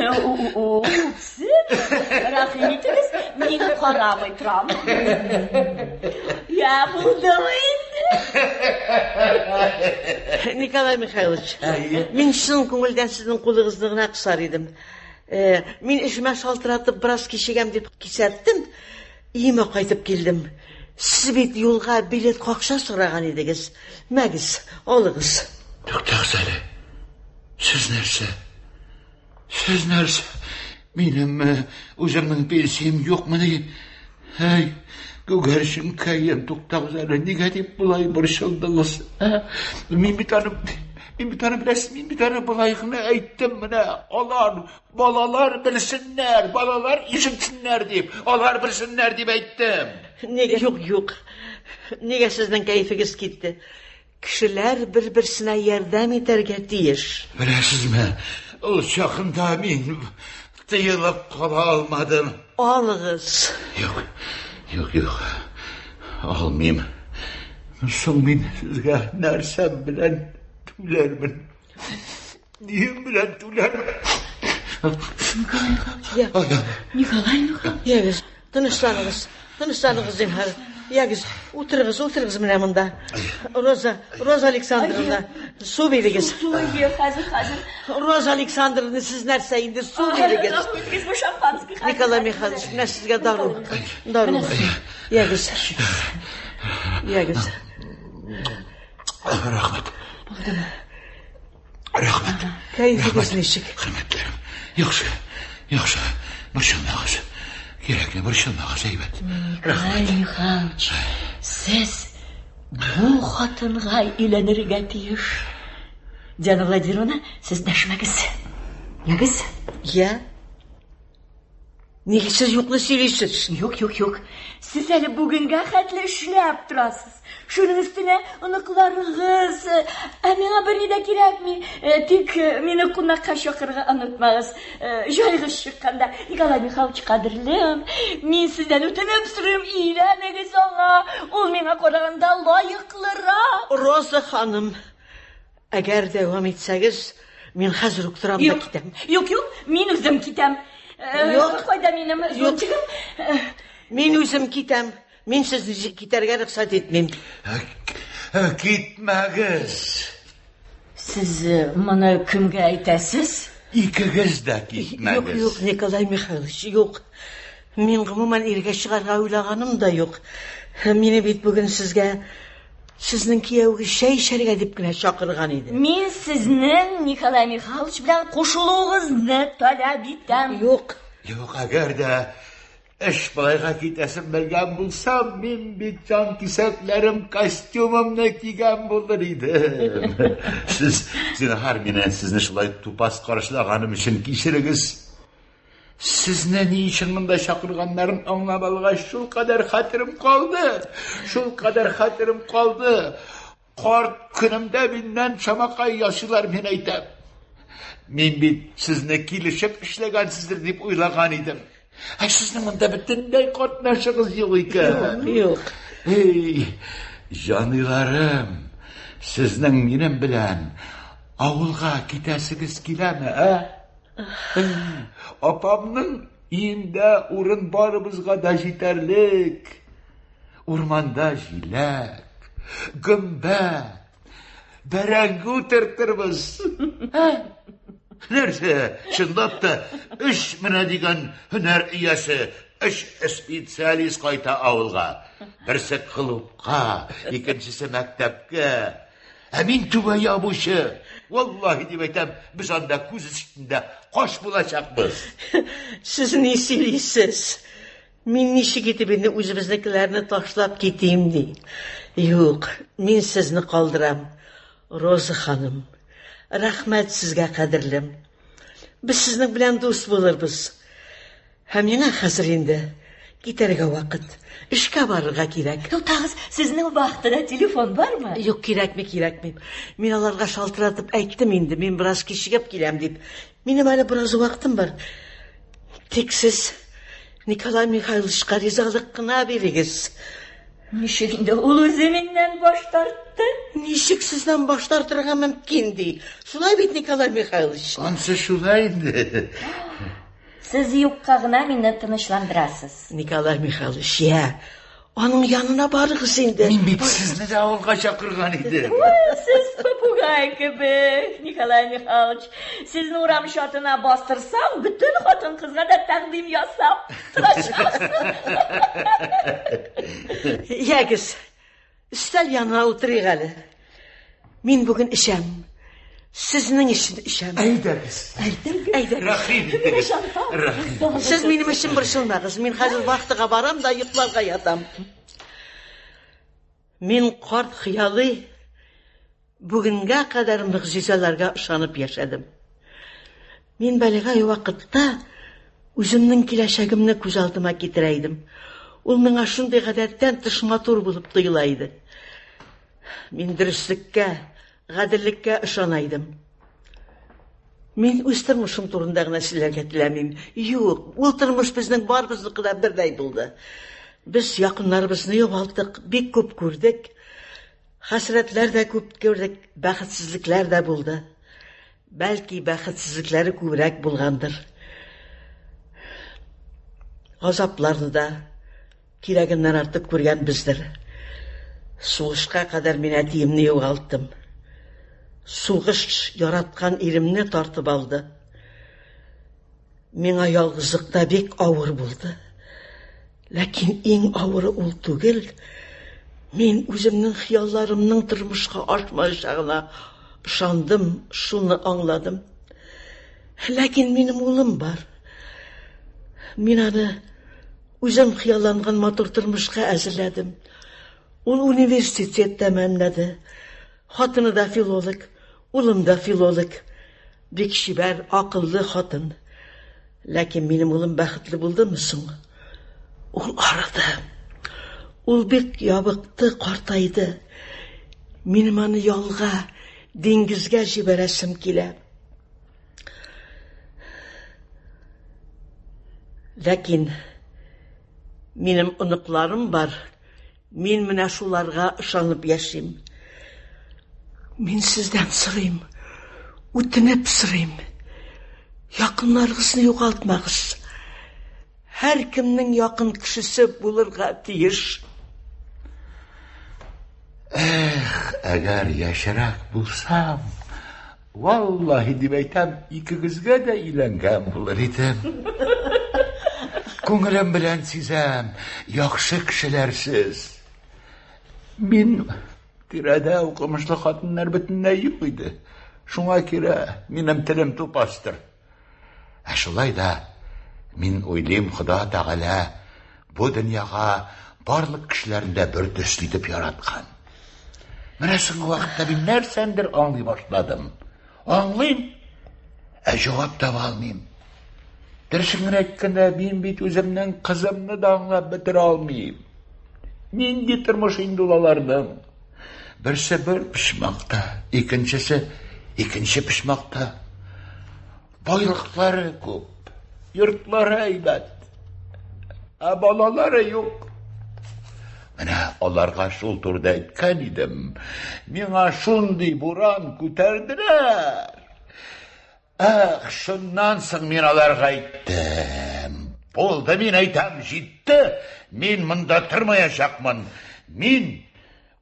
үпсен. Рәхим итегез, мин карамый торам. Я, булдымы инде? Николай Михайлович, мин чын күңелдән сезнең кулыгызны гына кысар идем. Мин эшемә шалтыратып бераз кичегәм дип кисәттем. Өемә кайтып килдем. Сез бит юлга билет акча сораган идегез. Мәгез, алыгыз. Туктагыз әле. Сез нәрсә? Сез нәрсә? Минем үземнең пенсиям юкмыни? Әй, күгәрченкәем, туктагыз әле. Нигә дип болай борчылдыгыз? Мин бит аны, мин бит аны беләсез, мин бит аны болай гына әйттем менә. Алар, балалар белсеннәр, балалар ишетсеннәр дип, алар белсеннәр дип әйттем. Нигә юк, юк. Нигә сезнең кәефегез китте? Кешеләр бер-берсенә ярдәм итәргә тиеш. Беләсезме, ул чагында мин тыелып кала алмадым. Алыгыз. Юк, юк, юк. Алмыйм. Соң мин сезгә нәрсәм белән түләрмен? Нием белән түләрмен? Николай Михайлович. Николай Михайлович. Ягез, тынычланыгыз. Тынычланыгыз, зинһар. Ягез, утырыгыз, утырыгыз менә монда. Роза, Роза Александровна, су бирегез. Су, хәзер, хәзер. Роза Александровна, сез нәрсә инде, су бирегез. Итегез бу шампанский. Николай Михайлович, менә сезгә дару. Дару. Ягез. Ягез. Рәхмәт. Булдымы? Рәхмәт. Кәефегез ничек? Хөрмәтләрем. Яхшы, яхшы. Борчылмагыз. Кирәкми, борчылмагыз, әйбәт. Николай Михайлович, сез бу хатынга өйләнергә тиеш. Диана Владимировна, сез дәшмәгез. Ягез. Я? Нигә сез юкны сөйлисез? Юк, юк, юк. Сез әле бүгенгә хәтле эшләп торасыз. Шуның өстенә оныкларыгыз. Ә миңа берни дә кирәкми. Э, тик э, мине кунакка чакырырга онытмагыз. Э, җайгыз чыкканда. Николай Михайлович, кадерлем, мин сездән үтенеп сорыйм, өйләнегез аңа. Ул миңа караганда лаеклырак. Роза ханым, Әгәр дәвам итсәгез, мин хәзер үк торам да китәм. Юк, юк, мин үзем китәм. Э, Юк. Кайда минем зонтигым? Э, Мин үзем китәм. Мин сезне китәргә рөхсәт итмим. Э, китмәгез. Сез моны кемгә әйтәсез? Икегез дә китмәгез. Юк, юк, Николай Михайлович, юк. Мин гомумән иргә чыгарга уйлаганым да юк. Мине бит бүген сезгә сезнең кияүгә чәй эчәргә дип кенә чакырган иде. Мин сезнең Николай Михайлович белән кушылуыгызны таләп итәм. Юк. Юк, әгәр дә эш болайга китәсен белгән булсам, мин бит җан кисәкләрем костюмымны кигән булыр идем. Сез, зинһар, мине сезне шулай тупас каршылаганым өчен кичерегез. Сезне ни өчен монда чакырганнарын аңлап алгач, шул кадәр хәтерем калды. Шул кадәр хәтерем калды. Карт көнемдә миннән шамакай ясыйлар, мин әйтәм. Мин бит сезне килешеп эшләгәнсездер дип уйлаган идем. Ә сезнең монда бөтенләй катнашыгыз юк икән. Юк, юк. Эй, җаныйларым, сезнең минем белән авылга китәсегез киләме, ә? Апамның өендә урын барыбызга да җитәрлек. Урманда җиләк, гөмбә, бәрәңге утыртырбыз. Ә? Нәрсә, чынлап та, өч менә дигән һөнәр иясе, өч специалист кайта авылга. Берсе клубка, икенчесе мәктәпкә. Ә мин түбә ябучы. Валлаһи дип әйтәм, без анда күз өстендә каш булачакбыз. Сез ни сөйлисез? Мин ничек итеп инде үзебезнекеләрне ташлап китим ди? Юк, мин сезне калдырам. Роза ханым, рәхмәт сезгә, кадерлем. Без сезнең белән дус булырбыз. Һәм миңа хәзер инде китәргә вакыт. Эшкә барырга кирәк. Туктагыз, сезнең вахтада телефон бармы? Юк, кирәкми, кирәкми. Мин аларга шалтыратып әйттем инде, мин бераз кичегеп киләм дип. Минем әле бераз вакытым бар. Тик сез Николай Михайловичка ризалык кына бирегез. Ничек инде ул үзе миннән баш тартты? Ничек сездән баш тартырга мөмкин ди? Шулай бит, Николай Михайлович? Ансы шулай инде. Сез юкка гына мине тынычландырасыз. Николай Михайлович, я, аның янына барыгыз инде. Мин бит сезне дә авылга чакырган идем. Сез попугай кебек, Николай Михайлович. Сезне урам чатына бастырсам, бөтен хатын-кызга да тәкъдим ясап торачаксыз. Ягез, Өстәл янына утырыйк әле. Мин бүген эчәм. Сезнең өчен эчәм. Әйдәгез. Әйдәгез. Әйдәгез. Рәхим итегез. Рәхим. Сез минем өчен борчылмагыз. Мин хәзер вахтага барам да йокларга ятам. Мин карт хыялый бүгенгә кадәр могҗизаларга ышанып яшәдем. Мин балигъ вакытта үземнең киләчәгемне күз алдыма китерә идем. Ул миңа шундый гадәттән тыш матур булып тоела иде. Мин дөреслеккә, гаделлеккә ышана идем. Мин үз тормышым турында гына сөйләргә теләмим. Юк, ул тормыш безнең барыбызныкы да бердәй булды. Без якыннарыбызны югалттык, бик күп күрдек. Хәсрәтләр дә күп күрдек, бәхетсезлекләр дә булды. Бәлки, бәхетсезлекләре күбрәк булгандыр. Газапларны да кирәгеннән артык күргәнбездер. Сугышка кадәр мин әтиемне югалттым. Сугыш яраткан иремне тартып алды. Миңа ялгызлыкта бик авыр булды. Ләкин иң авыры ул түгел. Мин үземнең хыялларымның тормышка ашмаячагына ышандым, шуны аңладым. Ләкин минем улым бар. Мин аны үзем хыялланган матур тормышка әзерләдем. Ул университет тәмамлады. Хатыны да филолог, улым да филолог. Бик чибәр, акыллы хатын. Ләкин минем улым бәхетле булдымы соң? Ул арыды. Ул бик ябыкты, картайды. Минем аны ялга, диңгезгә җибәрәсем килә. Ләкин минем оныкларым бар. Мин менә шуларга ышанып яшим. Мин сездән сорыйм, үтенеп сорыйм. Якыннарыгызны югалтмагыз. Һәркемнең якын кешесе булырга тиеш. Эх, әгәр яшьрәк булсам, валлаһи дип әйтәм, икегезгә дә өйләнгән булыр идем. Күңелем белән сизәм, яхшы кешеләр сез. Мин тирәдә укымышлы хатыннар бөтенләй юк иде. Шуңа күрә минем телем тупастыр. Ә шулай да мин уйлыйм, Хода Тәгалә бу дөньяга барлык кешеләрне дә бер төсле итеп яраткан. Менә соңгы вакытта мин нәрсәндер аңлый башладым. Аңлыйм, ә җавап таба алмыйм. Дөресен генә әйткәндә, мин бит үземнең кызымны да аңлап бетерә алмыйм. Нинди тормыш инде ул аларның? Берсе бер почмакта, икенчесе икенче почмакта. Байлыклары күп, йортлары әйбәт, ә балалары юк. Менә аларга шул турыда әйткән идем. Миңа шундый буран күтәрделәр. Эх, шуннан соң мин аларга әйттем. Булды, мин әйтәм, җитте. Мин монда тормаячакмын. Мин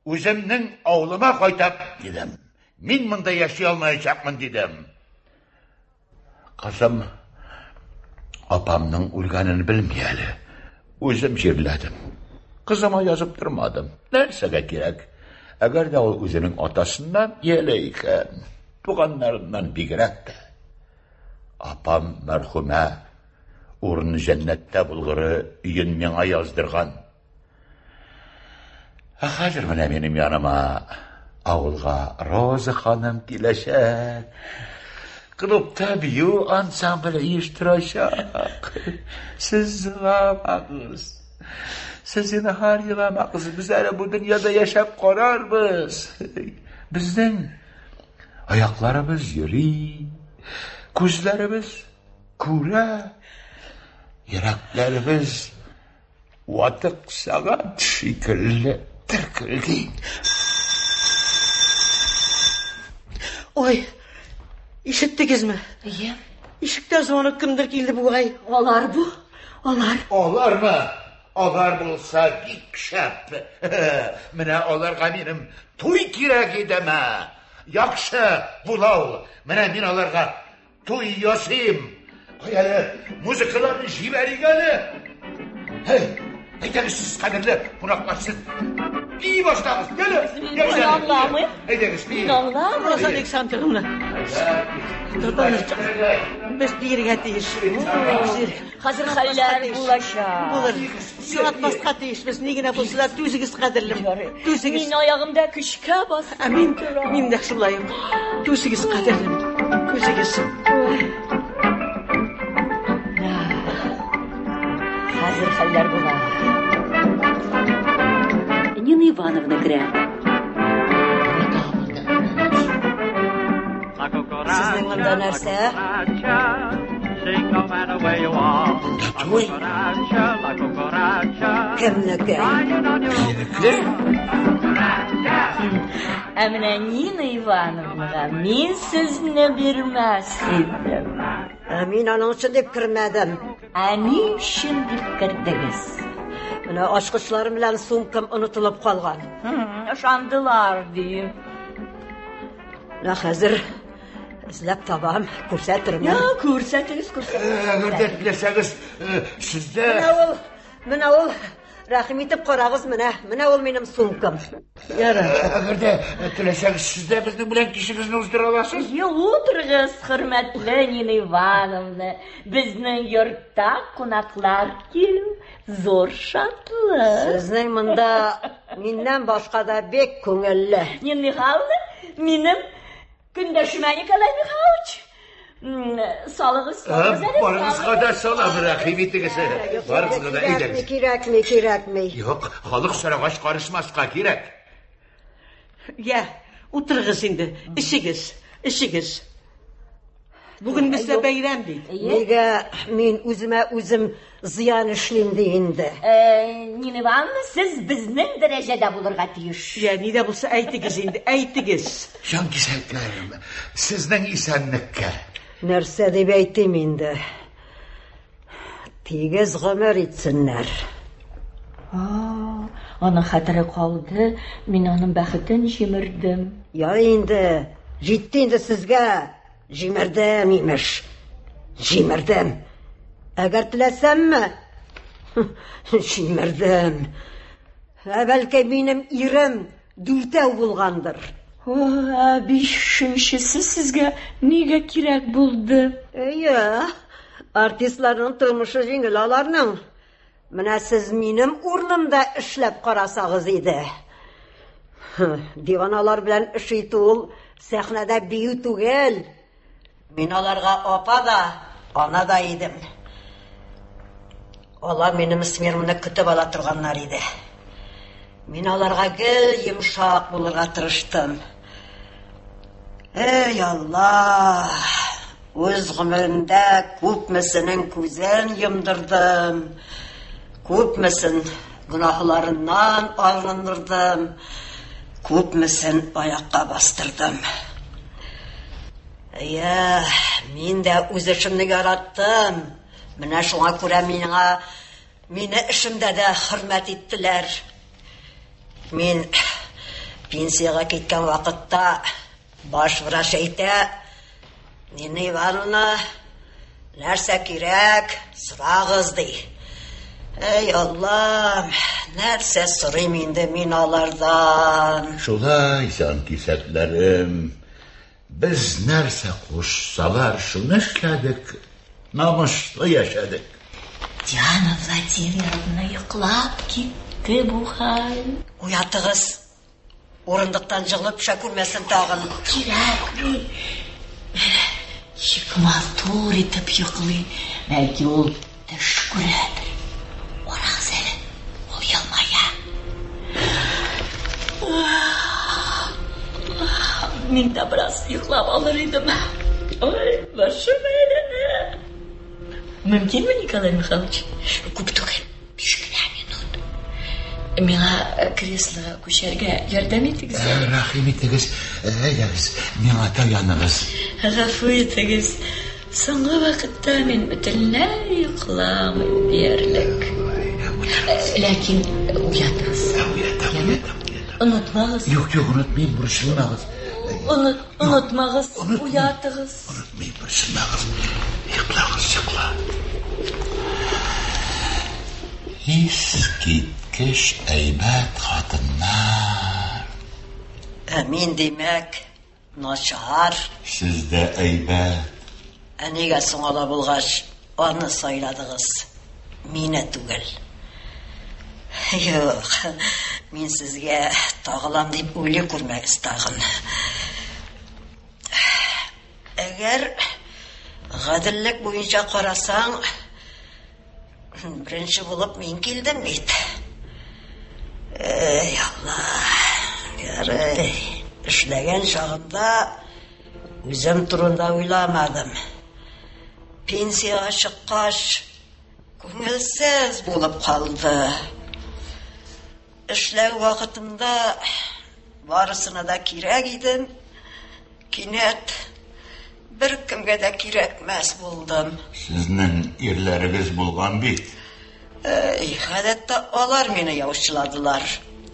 үземнең авылыма кайтам, дидем. Мин монда яши алмаячакмын, дидем. Кызым апамның үлгәнен белми әле. Үзем җирләдем. Кызыма язып тормадым. Нәрсәгә кирәк? Әгәр дә ул үзенең атасыннан иялә икән, туганнарыннан бигрәк тә. Апам мәрхүмә урыны җәннәттә булгыры өен миңа яздырган. Ә хәзер менә минем яныма авылга Роза ханым киләчәк. Клубта бию ансамбле оештырачак. Сез еламагыз. Сез зинһар еламагыз. Без әле бу дөньяда яшәп карарбыз. Безнең аякларыбыз йөри, күзләребез күрә, йөрәкләребез Ватык сәгать шикелле теркелди. Ой, ишеттегезме? Әйе. Ишектә звонок кемдер килде бугай. Алар бу, алар. Алармы? Алар булса бик шәп. Менә аларга минем туй кирәк идеме? Яхшы була ул. Менә мин аларга Туй ясыйм. Кой әле, музыкаларны җибәрик әле. Һей, әйдәгез сез, кадерле кунаклар, сез бии башлагыз. Әле, Мин аңламыйм. Әйдәгез, бии. Мин аңламыйм. Роза Александровна. Без биергә тиеш. Хәзер хәлләр булачак. Булыр. Югалтмаска тиешбез. Ни генә булса да түзегез, кадерлем. Түзегез. Мин аягымда көчкә басып Ә мин, торам. мин дә шулай ук. Түзегез, кадерлем. Түзегез. Хәзер хәлләр була. Нина Ивановна керә. Сезнең монда нәрсә? Монда туй. Кемнеке? Минеке. Ә менә Нина Ивановнага мин сезне бирмәс идем. Ә мин аның өчен дип кермәдем. Ә ни өчен дип кердегез? Менә ачкычларым белән сумкам онытылып калган. Ышандылар дим. Менә хәзер эзләп табам, күрсәтермен. Я, күрсәтегез, күрсәтегез. Әгәр дә теләсәгез, сездә Менә ул, менә ул Рәхим итеп карагыз, менә, менә ул минем сумкам. Ярар. Әгәр дә теләсәгез, сез дә безнең белән кичегезне уздыра аласыз. Утырыгыз, хөрмәтле Нина Ивановна. Безнең йортта кунаклар килү зур шатлык. Сезнең монда миннән башка да бик күңелле. Нина Михайловна, минем көндәшемә Николай Михайлович. Салыгыз, салыгыз әле. Барыгызга да салам, рәхим итегез. Барыгызга да әйдәгез. Кирәкми, кирәкми. Юк, халык сорагач карышмаска кирәк. Я, утырыгыз инде, эчегез, эчегез. Бүген бездә бәйрәм бит. Нигә мин үземә үзем зыян эшлим ди инде? Нина Ивановна, сез безнең дәрәҗәдә булырга тиеш. Я, ни дә булса әйтегез инде, әйтегез. Җан кисәкләрем, сезнең исәнлеккә. Нәрсә дип әйтим инде? Тигез гомер итсеннәр. Аның хәтере калды, мин аның бәхетен җимердем. Ярый инде, җитте инде сезгә. Җимердем, имеш. Җимердем. Әгәр теләсәмме? Җимердем. Ә бәлки минем ирем дүртәү булгандыр. Ә бишенчесе сезгә нигә кирәк булды? Әйе, артистларның тормышы җиңел аларның. Менә сез минем урынымда эшләп карасагыз иде. Диваналар белән эш итү ул сәхнәдә бию түгел. Мин аларга апа да, ана да идем. Алар минем сменамны көтеп ала торганнар иде. Мин аларга гел йомшак булырга тырыштым. Эй, Алла! Үз гомеремдә күпмесенең күзен йомдырдым, күпмесен гөнаһларыннан арындырдым, күпмесен аякка бастырдым. Әйе, мин дә үз эшемне яраттым. Менә шуңа күрә миңа мине эшемдә дә хөрмәт иттеләр. Мин пенсиягә киткән вакытта баш врач әйтә, Нина Ивановна, нәрсә кирәк, сорагыз, ди. Эй, Аллам, нәрсә сорыйм инде мин алардан? Шулай, җан кисәкләрем, без нәрсә кушсалар, шуны эшләдек, намуслы яшәдек. Диана Владимировна йоклап китте бугай. Уятыгыз. Урындыктан җыгылып төшә күрмәсен тагын. Кирәкми. Ничек матур итеп йоклый. Бәлки ул төш күрәдер. Карагыз әле, ул елмая. Мин дә бераз йоклап алыр идем. Ой, башым әйләнә. Мөмкинме, Николай Михайлович? Күп түгел, 5 кенә минут. Миңа креслога күчәргә ярдәм итегез әле. Рәхим итегез, әйдәгез, миңа таяныгыз. Гафу итегез. Соңгы вакытта мин бөтенләй йокламыйм диярлек. Ләкин уятыгыз. Уятам, уятам, уятам. Онытмагыз. Юк, юк, онытмыйм, борчылмагыз. Онытмагыз, уятыгыз. Онытмыйм, борчылмагыз. Йоклагыз, йокла. Искиткеч әйбәт хатыннар. Ә мин, димәк, начар. Сез дә әйбәт. Ә нигә соң ала булгач, аны сайладыгыз, мине түгел? Юк, мин сезгә тагылам дип уйлый күрмәгез тагын. Әгәр гаделлек буенча карасаң, беренче булып мин килдем бит. Эй, Алла, ярый, эшләгән чагында үзем турында уйламадым. Пенсиягә чыккач, күңелсез булып калды. Эшләү вакытында барысына да кирәк идем. Кинәт беркемгә дә кирәкмәс булдым. Сезнең ирләрегез булган бит. Эй, гадәттә алар мине яучыладылар.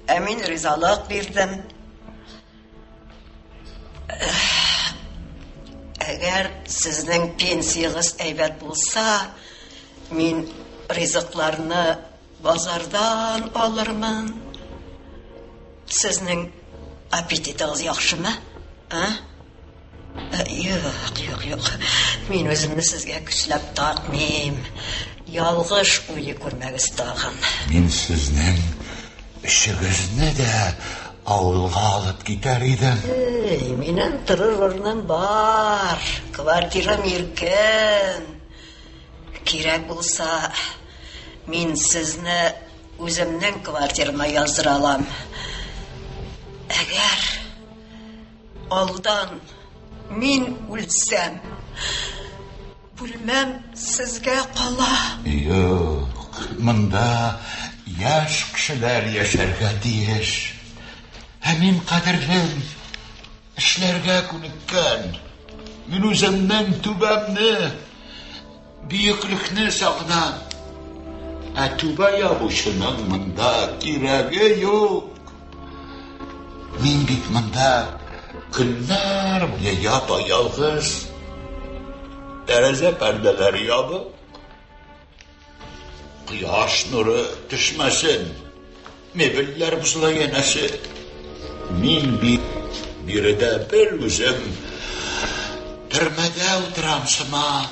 Ә мин ризалык бирдем. Әгәр сезнең пенсиягез әйбәт булса, мин ризыкларны Базардан алырмын. Сезнең аппетитыгыз яхшымы? А? Э, юк, юк, юк. Мин үземне сезгә көчләп тартмыйм. Ялгыш уйлый күрмәгез тагын. Мин сезнең өчегезне дә авылга алып китәр идем. Эй, минем торыр урыным бар. Квартирам иркен. Кирәк булса, мин сезне үземнең квартирама яздыра алам. Әгәр алдан мин үлсәм, бүлмәм сезгә кала. Юк, монда яшь кешеләр яшәргә тиеш. Ә мин кадерлем, эшләргә күнеккән. Мин үземнең түбәмне, бөеклекне сагынам. Ә түбә ябучының монда кирәге юк. Мин бит монда көннәр буе япа ялгыз. Тәрәзә пәрдәләре ябык. Кояш нуры төшмәсен. Мебельләр бозыла янәсе. Мин бит биредә бер үзем төрмәдә утырам сыман.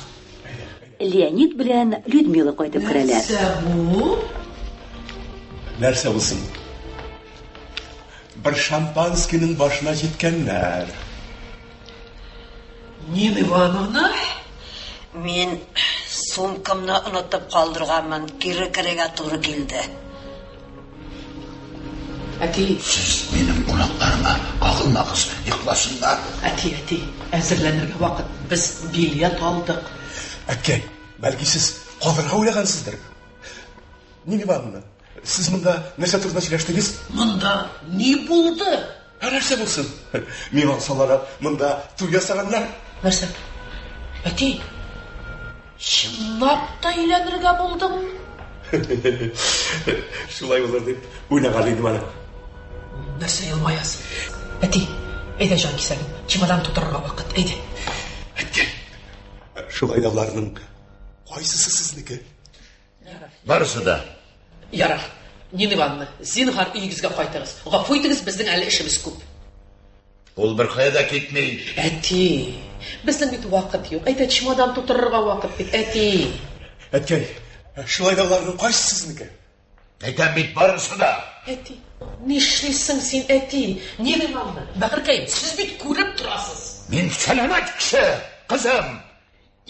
Леонид белән Людмила кайтып керәләр. Нәрсә бу? Нәрсә булсын? Бер шампанскийның башына җиткәннәр. Нина Ивановна? Мин сумкамны онытып калдырганмын, кире керергә туры килде. Әти. Сез минем кунакларыма кагылмагыз, йокласыннар. Әти, әти, әзерләнергә вакыт. Без билет алдык. Әткәй, бәлки сез калырга уйлагансыздыр? Нина Ивановна, сез монда нәрсә турында сөйләштегез? Монда ни булды? Ә нәрсә булсын? Миңа алсалар, монда туй ясаганнар. Нәрсә? Әти, чынлап та өйләнергә булдың? Шулай булыр дип уйлаган идем әле. Нәрсә елмаясың? Әти, әйдә җан кисәгем, чемодан тутырырга вакыт, әйдә. Әткәй, шулай да аларның кайсысы сезнеке? Барысы да. Ярар. Нина Ивановна, зинһар өегезгә кайтыгыз. Гафу итегез, безнең әле эшебез күп. Ул беркая да китми. Әти, безнең бит вакыт юк. Әйдә, чемодан тутырырга вакыт бит, әти. Әткәй, шулай да аларның кайсысы сезнеке? Әйтәм бит, барысы да. Әти, нишлисең син, әти? Нина Ивановна, бәгырькәем, сез бит күреп торасыз. Мин сәламәт кеше, кызым.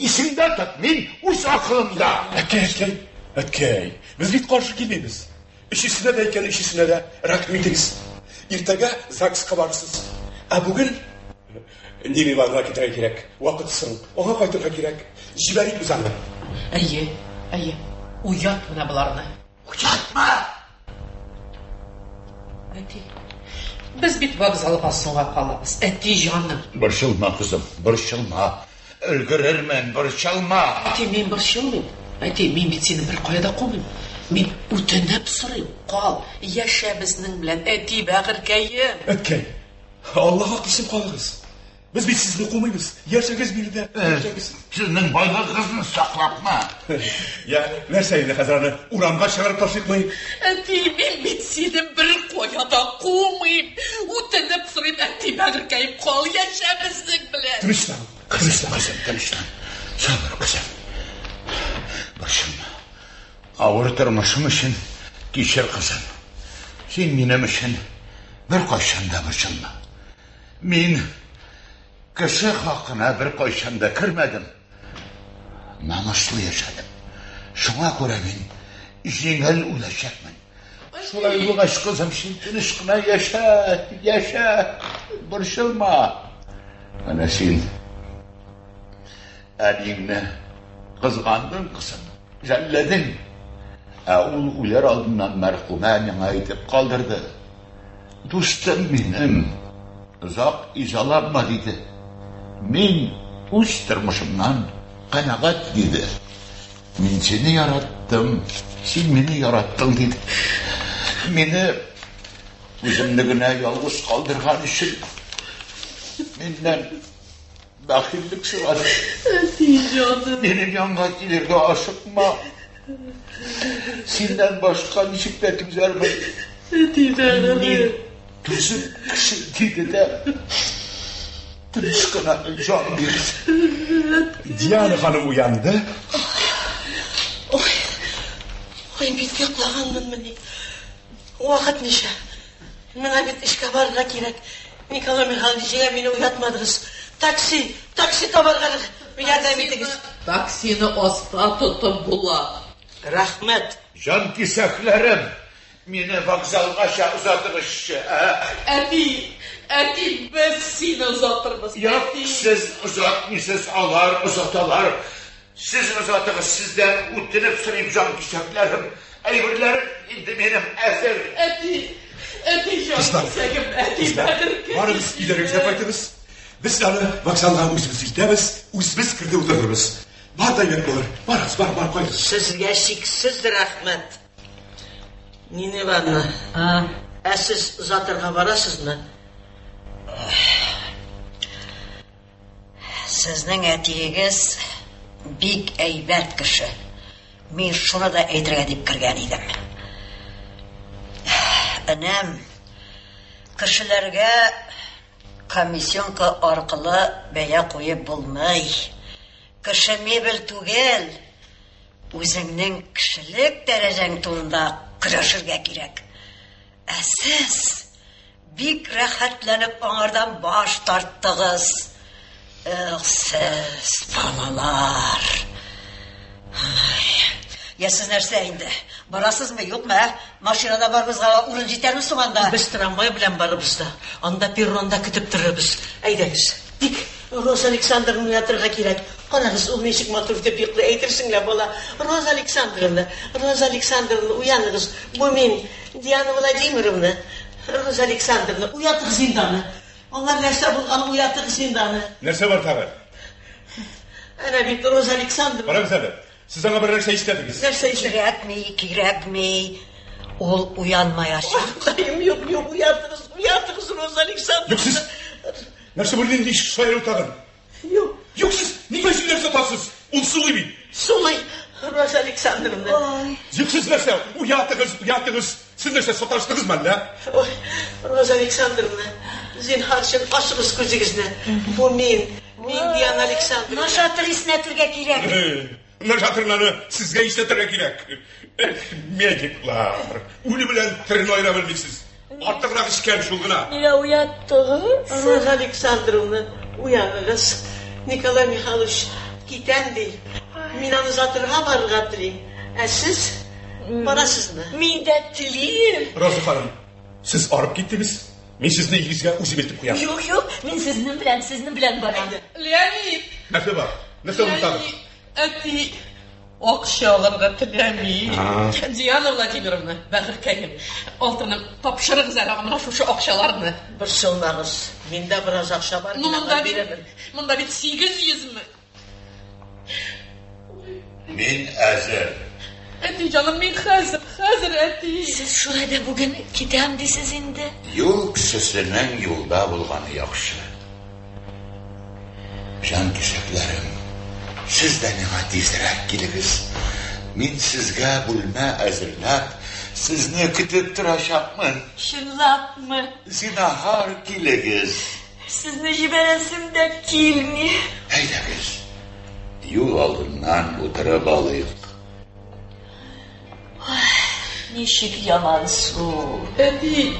Исеңдә тот, мин үз акылымда. Әткәй, әткәй, әткәй, без бит каршы килмибез. Өчесенә дә икән, өчесенә дә рәхим итегез. Иртәгә ЗАГСка барырсыз. Ә бүген Нина Ивановна китәргә кирәк. Вакыт соң, аңа кайтырга кирәк. Җибәрик без аны. Әйе, әйе. Уят менә боларны. Уятма! Әти, без бит вокзалга соңга калабыз. Әти җаным. Борчылма, кызым, борчылма. Өлгерермен, борчылма. Әти, мин борчылмыйм. Әти, мин бит сине беркая да кумыйм. Мин үтенеп сорыйм, кал, яшә безнең белән, әти, бәгырькәем. Әткәй, Аллага кисеп калыгыз. Без бит сезне кумыйбыз. Яшәгез биредә, яшәгез. Сезнең байлыгыгызны саклапмы? Я, нәрсә инде хәзер аны урамга чыгарып ташлыйкмы? Әти, мин бит сине беркая да кумыйм. Үтенеп сорыйм, әти, бәгырькәем, кал, яшә безнең белән. Тынычлан, кызым, кызым, тынычлан. Сабыр, кызым. Борчылма. Авыр тормышым өчен кичер, кызым. Син минем өчен беркайчан да борчылма. Мин кеше хакына беркайчан да кермәдем. Намуслы яшәдем. Шуңа күрә мин җиңел үләчәкмен. Шулай булгач, кызым, син тыныч кына яшә, яшә, борчылма. Әнә син әниеңне кызгандың, кызым, жәлләдең. Ә ул үләр алдыннан мәрхүмә миңа әйтеп калдырды. Дустым минем, озак изаланма, диде. Мин үз тормышымнан канәгать, диде. Мин сине яраттым, син мине яраттың, диде. Мине үземне генә ялгыз калдырган өчен миннән бәхиллек сорады. Әти җаным. Минем янга килергә ашыкма. Синнән башка ничек тә түзәрмен. Әти бәгырем. Мин түзем кеше, диде дә тыныч кына җан бирде. Диана ханым уянды. Ой, ой, бик йоклаганмынмыни? Вакыт ничә? Миңа бит эшкә барырга кирәк. Николай Михайлович, нигә мине уятмадыгыз? Такси, такси табарга ярдәм итегез. Таксины аста тотып була. Рәхмәт. Җан кисәкләрем, мине вокзалгача озатыгызчы, ә? Әти, әти, без сине озатырбыз. Юк, сез озатмыйсыз, алар озаталар. Сез озатыгыз, сездән үтенеп сорыйм, җан кисәкләрем. Әйберләрем инде минем әзер. Әти, әти, җан Кызлар, кисәгем, әти, кызлар, бәгырькәем. барыгыз өйләрегезгә кайтыгыз. Без аны вокзалга үзебез илтәбез, үзебез керде утырырбыз. Бар да әйбәт булыр. Барыгыз, бар, бар, кайтыгыз. Сезгә чиксез рәхмәт. Нина Ивановна, ә сез озатырга барасызмы? Сезнең әтиегез бик әйбәт кеше. Мин шуны да әйтергә дип кергән идем. Энем, кешеләргә комиссионка аркылы бәя куеп булмый. Кеше мебель түгел, үзеңнең кешелек дәрәҗәң турында көрәшергә кирәк. Ә сез бик рәхәтләнеп аңардан баш тарттыгыз. Эх, сез, балалар. Ай. Я сез нәрсә инде? Барасызмы, юкмы, ә? Машинада барыбызга урын җитәрме соң анда? Без трамвай белән барыбыз да, анда перронда көтеп торырбыз. Әйдәгез. Тик Роза Александровна уятырга кирәк. Карагыз, ул ничек матур итеп йоклый, әйтерсең лә бала. Роза Александровна, Роза Александровна, уяныгыз. Бу мин, Диана Владимировна. Роза Александровна, уятыгыз инде аны. Алар нәрсә булган, уятыгыз инде аны. Нәрсә бар тагы? Әнә бит Роза Александровна. Карагыз әле. Сез аңа бер нәрсә ишетәдегез. Нәрсә ишетә? Кирәкми, кирәкми. Ул уянмаячак. Ходаем, юк, юк, уятыгыз, уятыгыз, Роза Александровна. Юк, сез нәрсә бу нинди шаяру тагын? Юк. Юк, сез нигә җилләр сатасыз? Ул сулый бит. Сулый, Роза Александровна. Ой. Юк, сез нәрсә? Уятыгыз, уятыгыз. Сез нәрсә саташтыгызмы әллә? Ой, Роза Александровна, зинһар өчен ачыгыз күзегезне. Бу мин, мин Диана Александровна. Нашатыр иснәтергә кирәк. Нашатырны сезгә ишетергә кирәк. Эх, медиклар, үле белән терене аера белмисез. Артыграк эчкән шул гына. Нигә уяттыгыз? Роза Александровна, уяныгыз. Николай Михайлович, китәм ди. Мин аны озатырга барырга телим. Ә сез барасызмы? Мин дә телим. Роза ханым, сез арып киттегез. Мин сезне өегезгә үзем илтеп куям. Юк, юк, мин сезнең белән, сезнең белән барам. Леонид! Нәрсә бар? Нәрсә булды тагын? Леонид, әти, акча алырга теләми. Диана Владимировна, бәгырькәем, алтыным, тапшырыгыз әле аңа менә шушы акчаларны. Борчылмагыз. Миндә бераз акча бар, Ну, мин монда аңа бит, бирермен. монда бит 800 мең. Мин әзер. Әти җаным, мин хәзер, хәзер әти. Сез шулай да бүген китәм дисез инде. Юл кешесенең юлда булганы яхшы. Җан кисәкләрем, сез дә миңа тизрәк килегез. Мин сезгә бүлмә әзерләп, сезне көтеп торачакмын. Чынлапмы? Зинһар килегез. Сезне җибәрәсем дә килми. Әйдәгез. Юл алдыннан утырып алыйк. Ничек ямансу. Әти,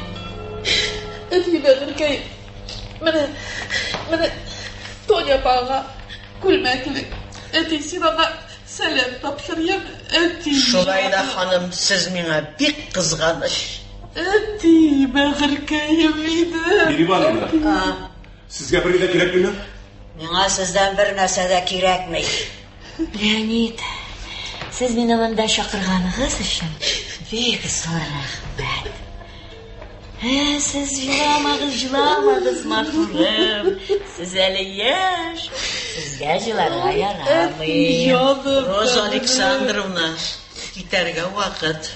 әти бәгырькәем, менә, менә Тоня апаңа күлмәклек. Әти, син аңа сәлам тапшыр, яме, әти. Шулай да, ханым, сез миңа бик кызганыч. Әти, бәгырькәем минем. Нина Ивановна, сезгә бер дә кирәкмиме? Миңа сездән бер нәрсә дә кирәкми. Леонид, сез мине монда чакырганыгыз өчен бик зур рәхмәт. Ә, сез җыламагыз, җыламагыз, матурым. Сез әле яшь. Сезгә җыларга ярамый. Җаным. Роза Александровна, китәргә вакыт.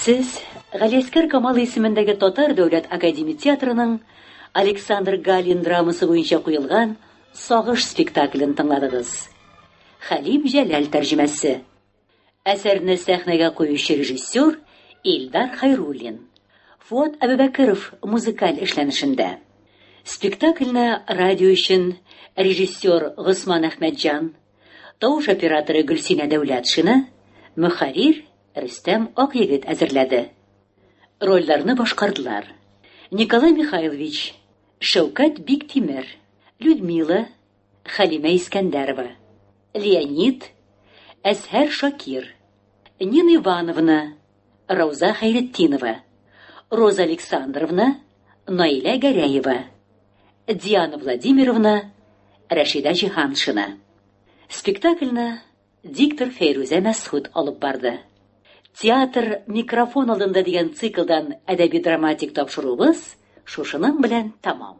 Сез Галиәскәр Камал исемендәге Татар дәүләт академия театрының Александр Галин драмасы буенча куелган Сагыш спектаклен тыңладыгыз. Хәлим Җәләл тәрҗемәсе. Әсәрне сәхнәгә куючы режиссер Илдар Хайруллин. Фуат Әбүбәкеров музыкаль эшләнешендә. Спектакльне радио өчен режиссер Госман Әхмәтҗан, тавыш операторы Гөлсинә Дәүләтшина, мөхәррир Рөстәм Акъегет әзерләде. Рольләрне башкардылар: Николай Михайлович, Шәүкәт Биктимер, Людмила, Хәлимә Искәндәрова, Леонид, Әзһәр Шакир, Нина Ивановна, Рауза Хәйретдинова, Роза Александровна, Наилә Гәрәева, Диана Владимировна, Рәшидә Җиһаншина. Спектакльне диктор Фәйрүзә Мәсхүт алып барды. Театр микрофон алдында дигән циклдан әдәби-драматик тапшыруыбыз шушының белән тәмам.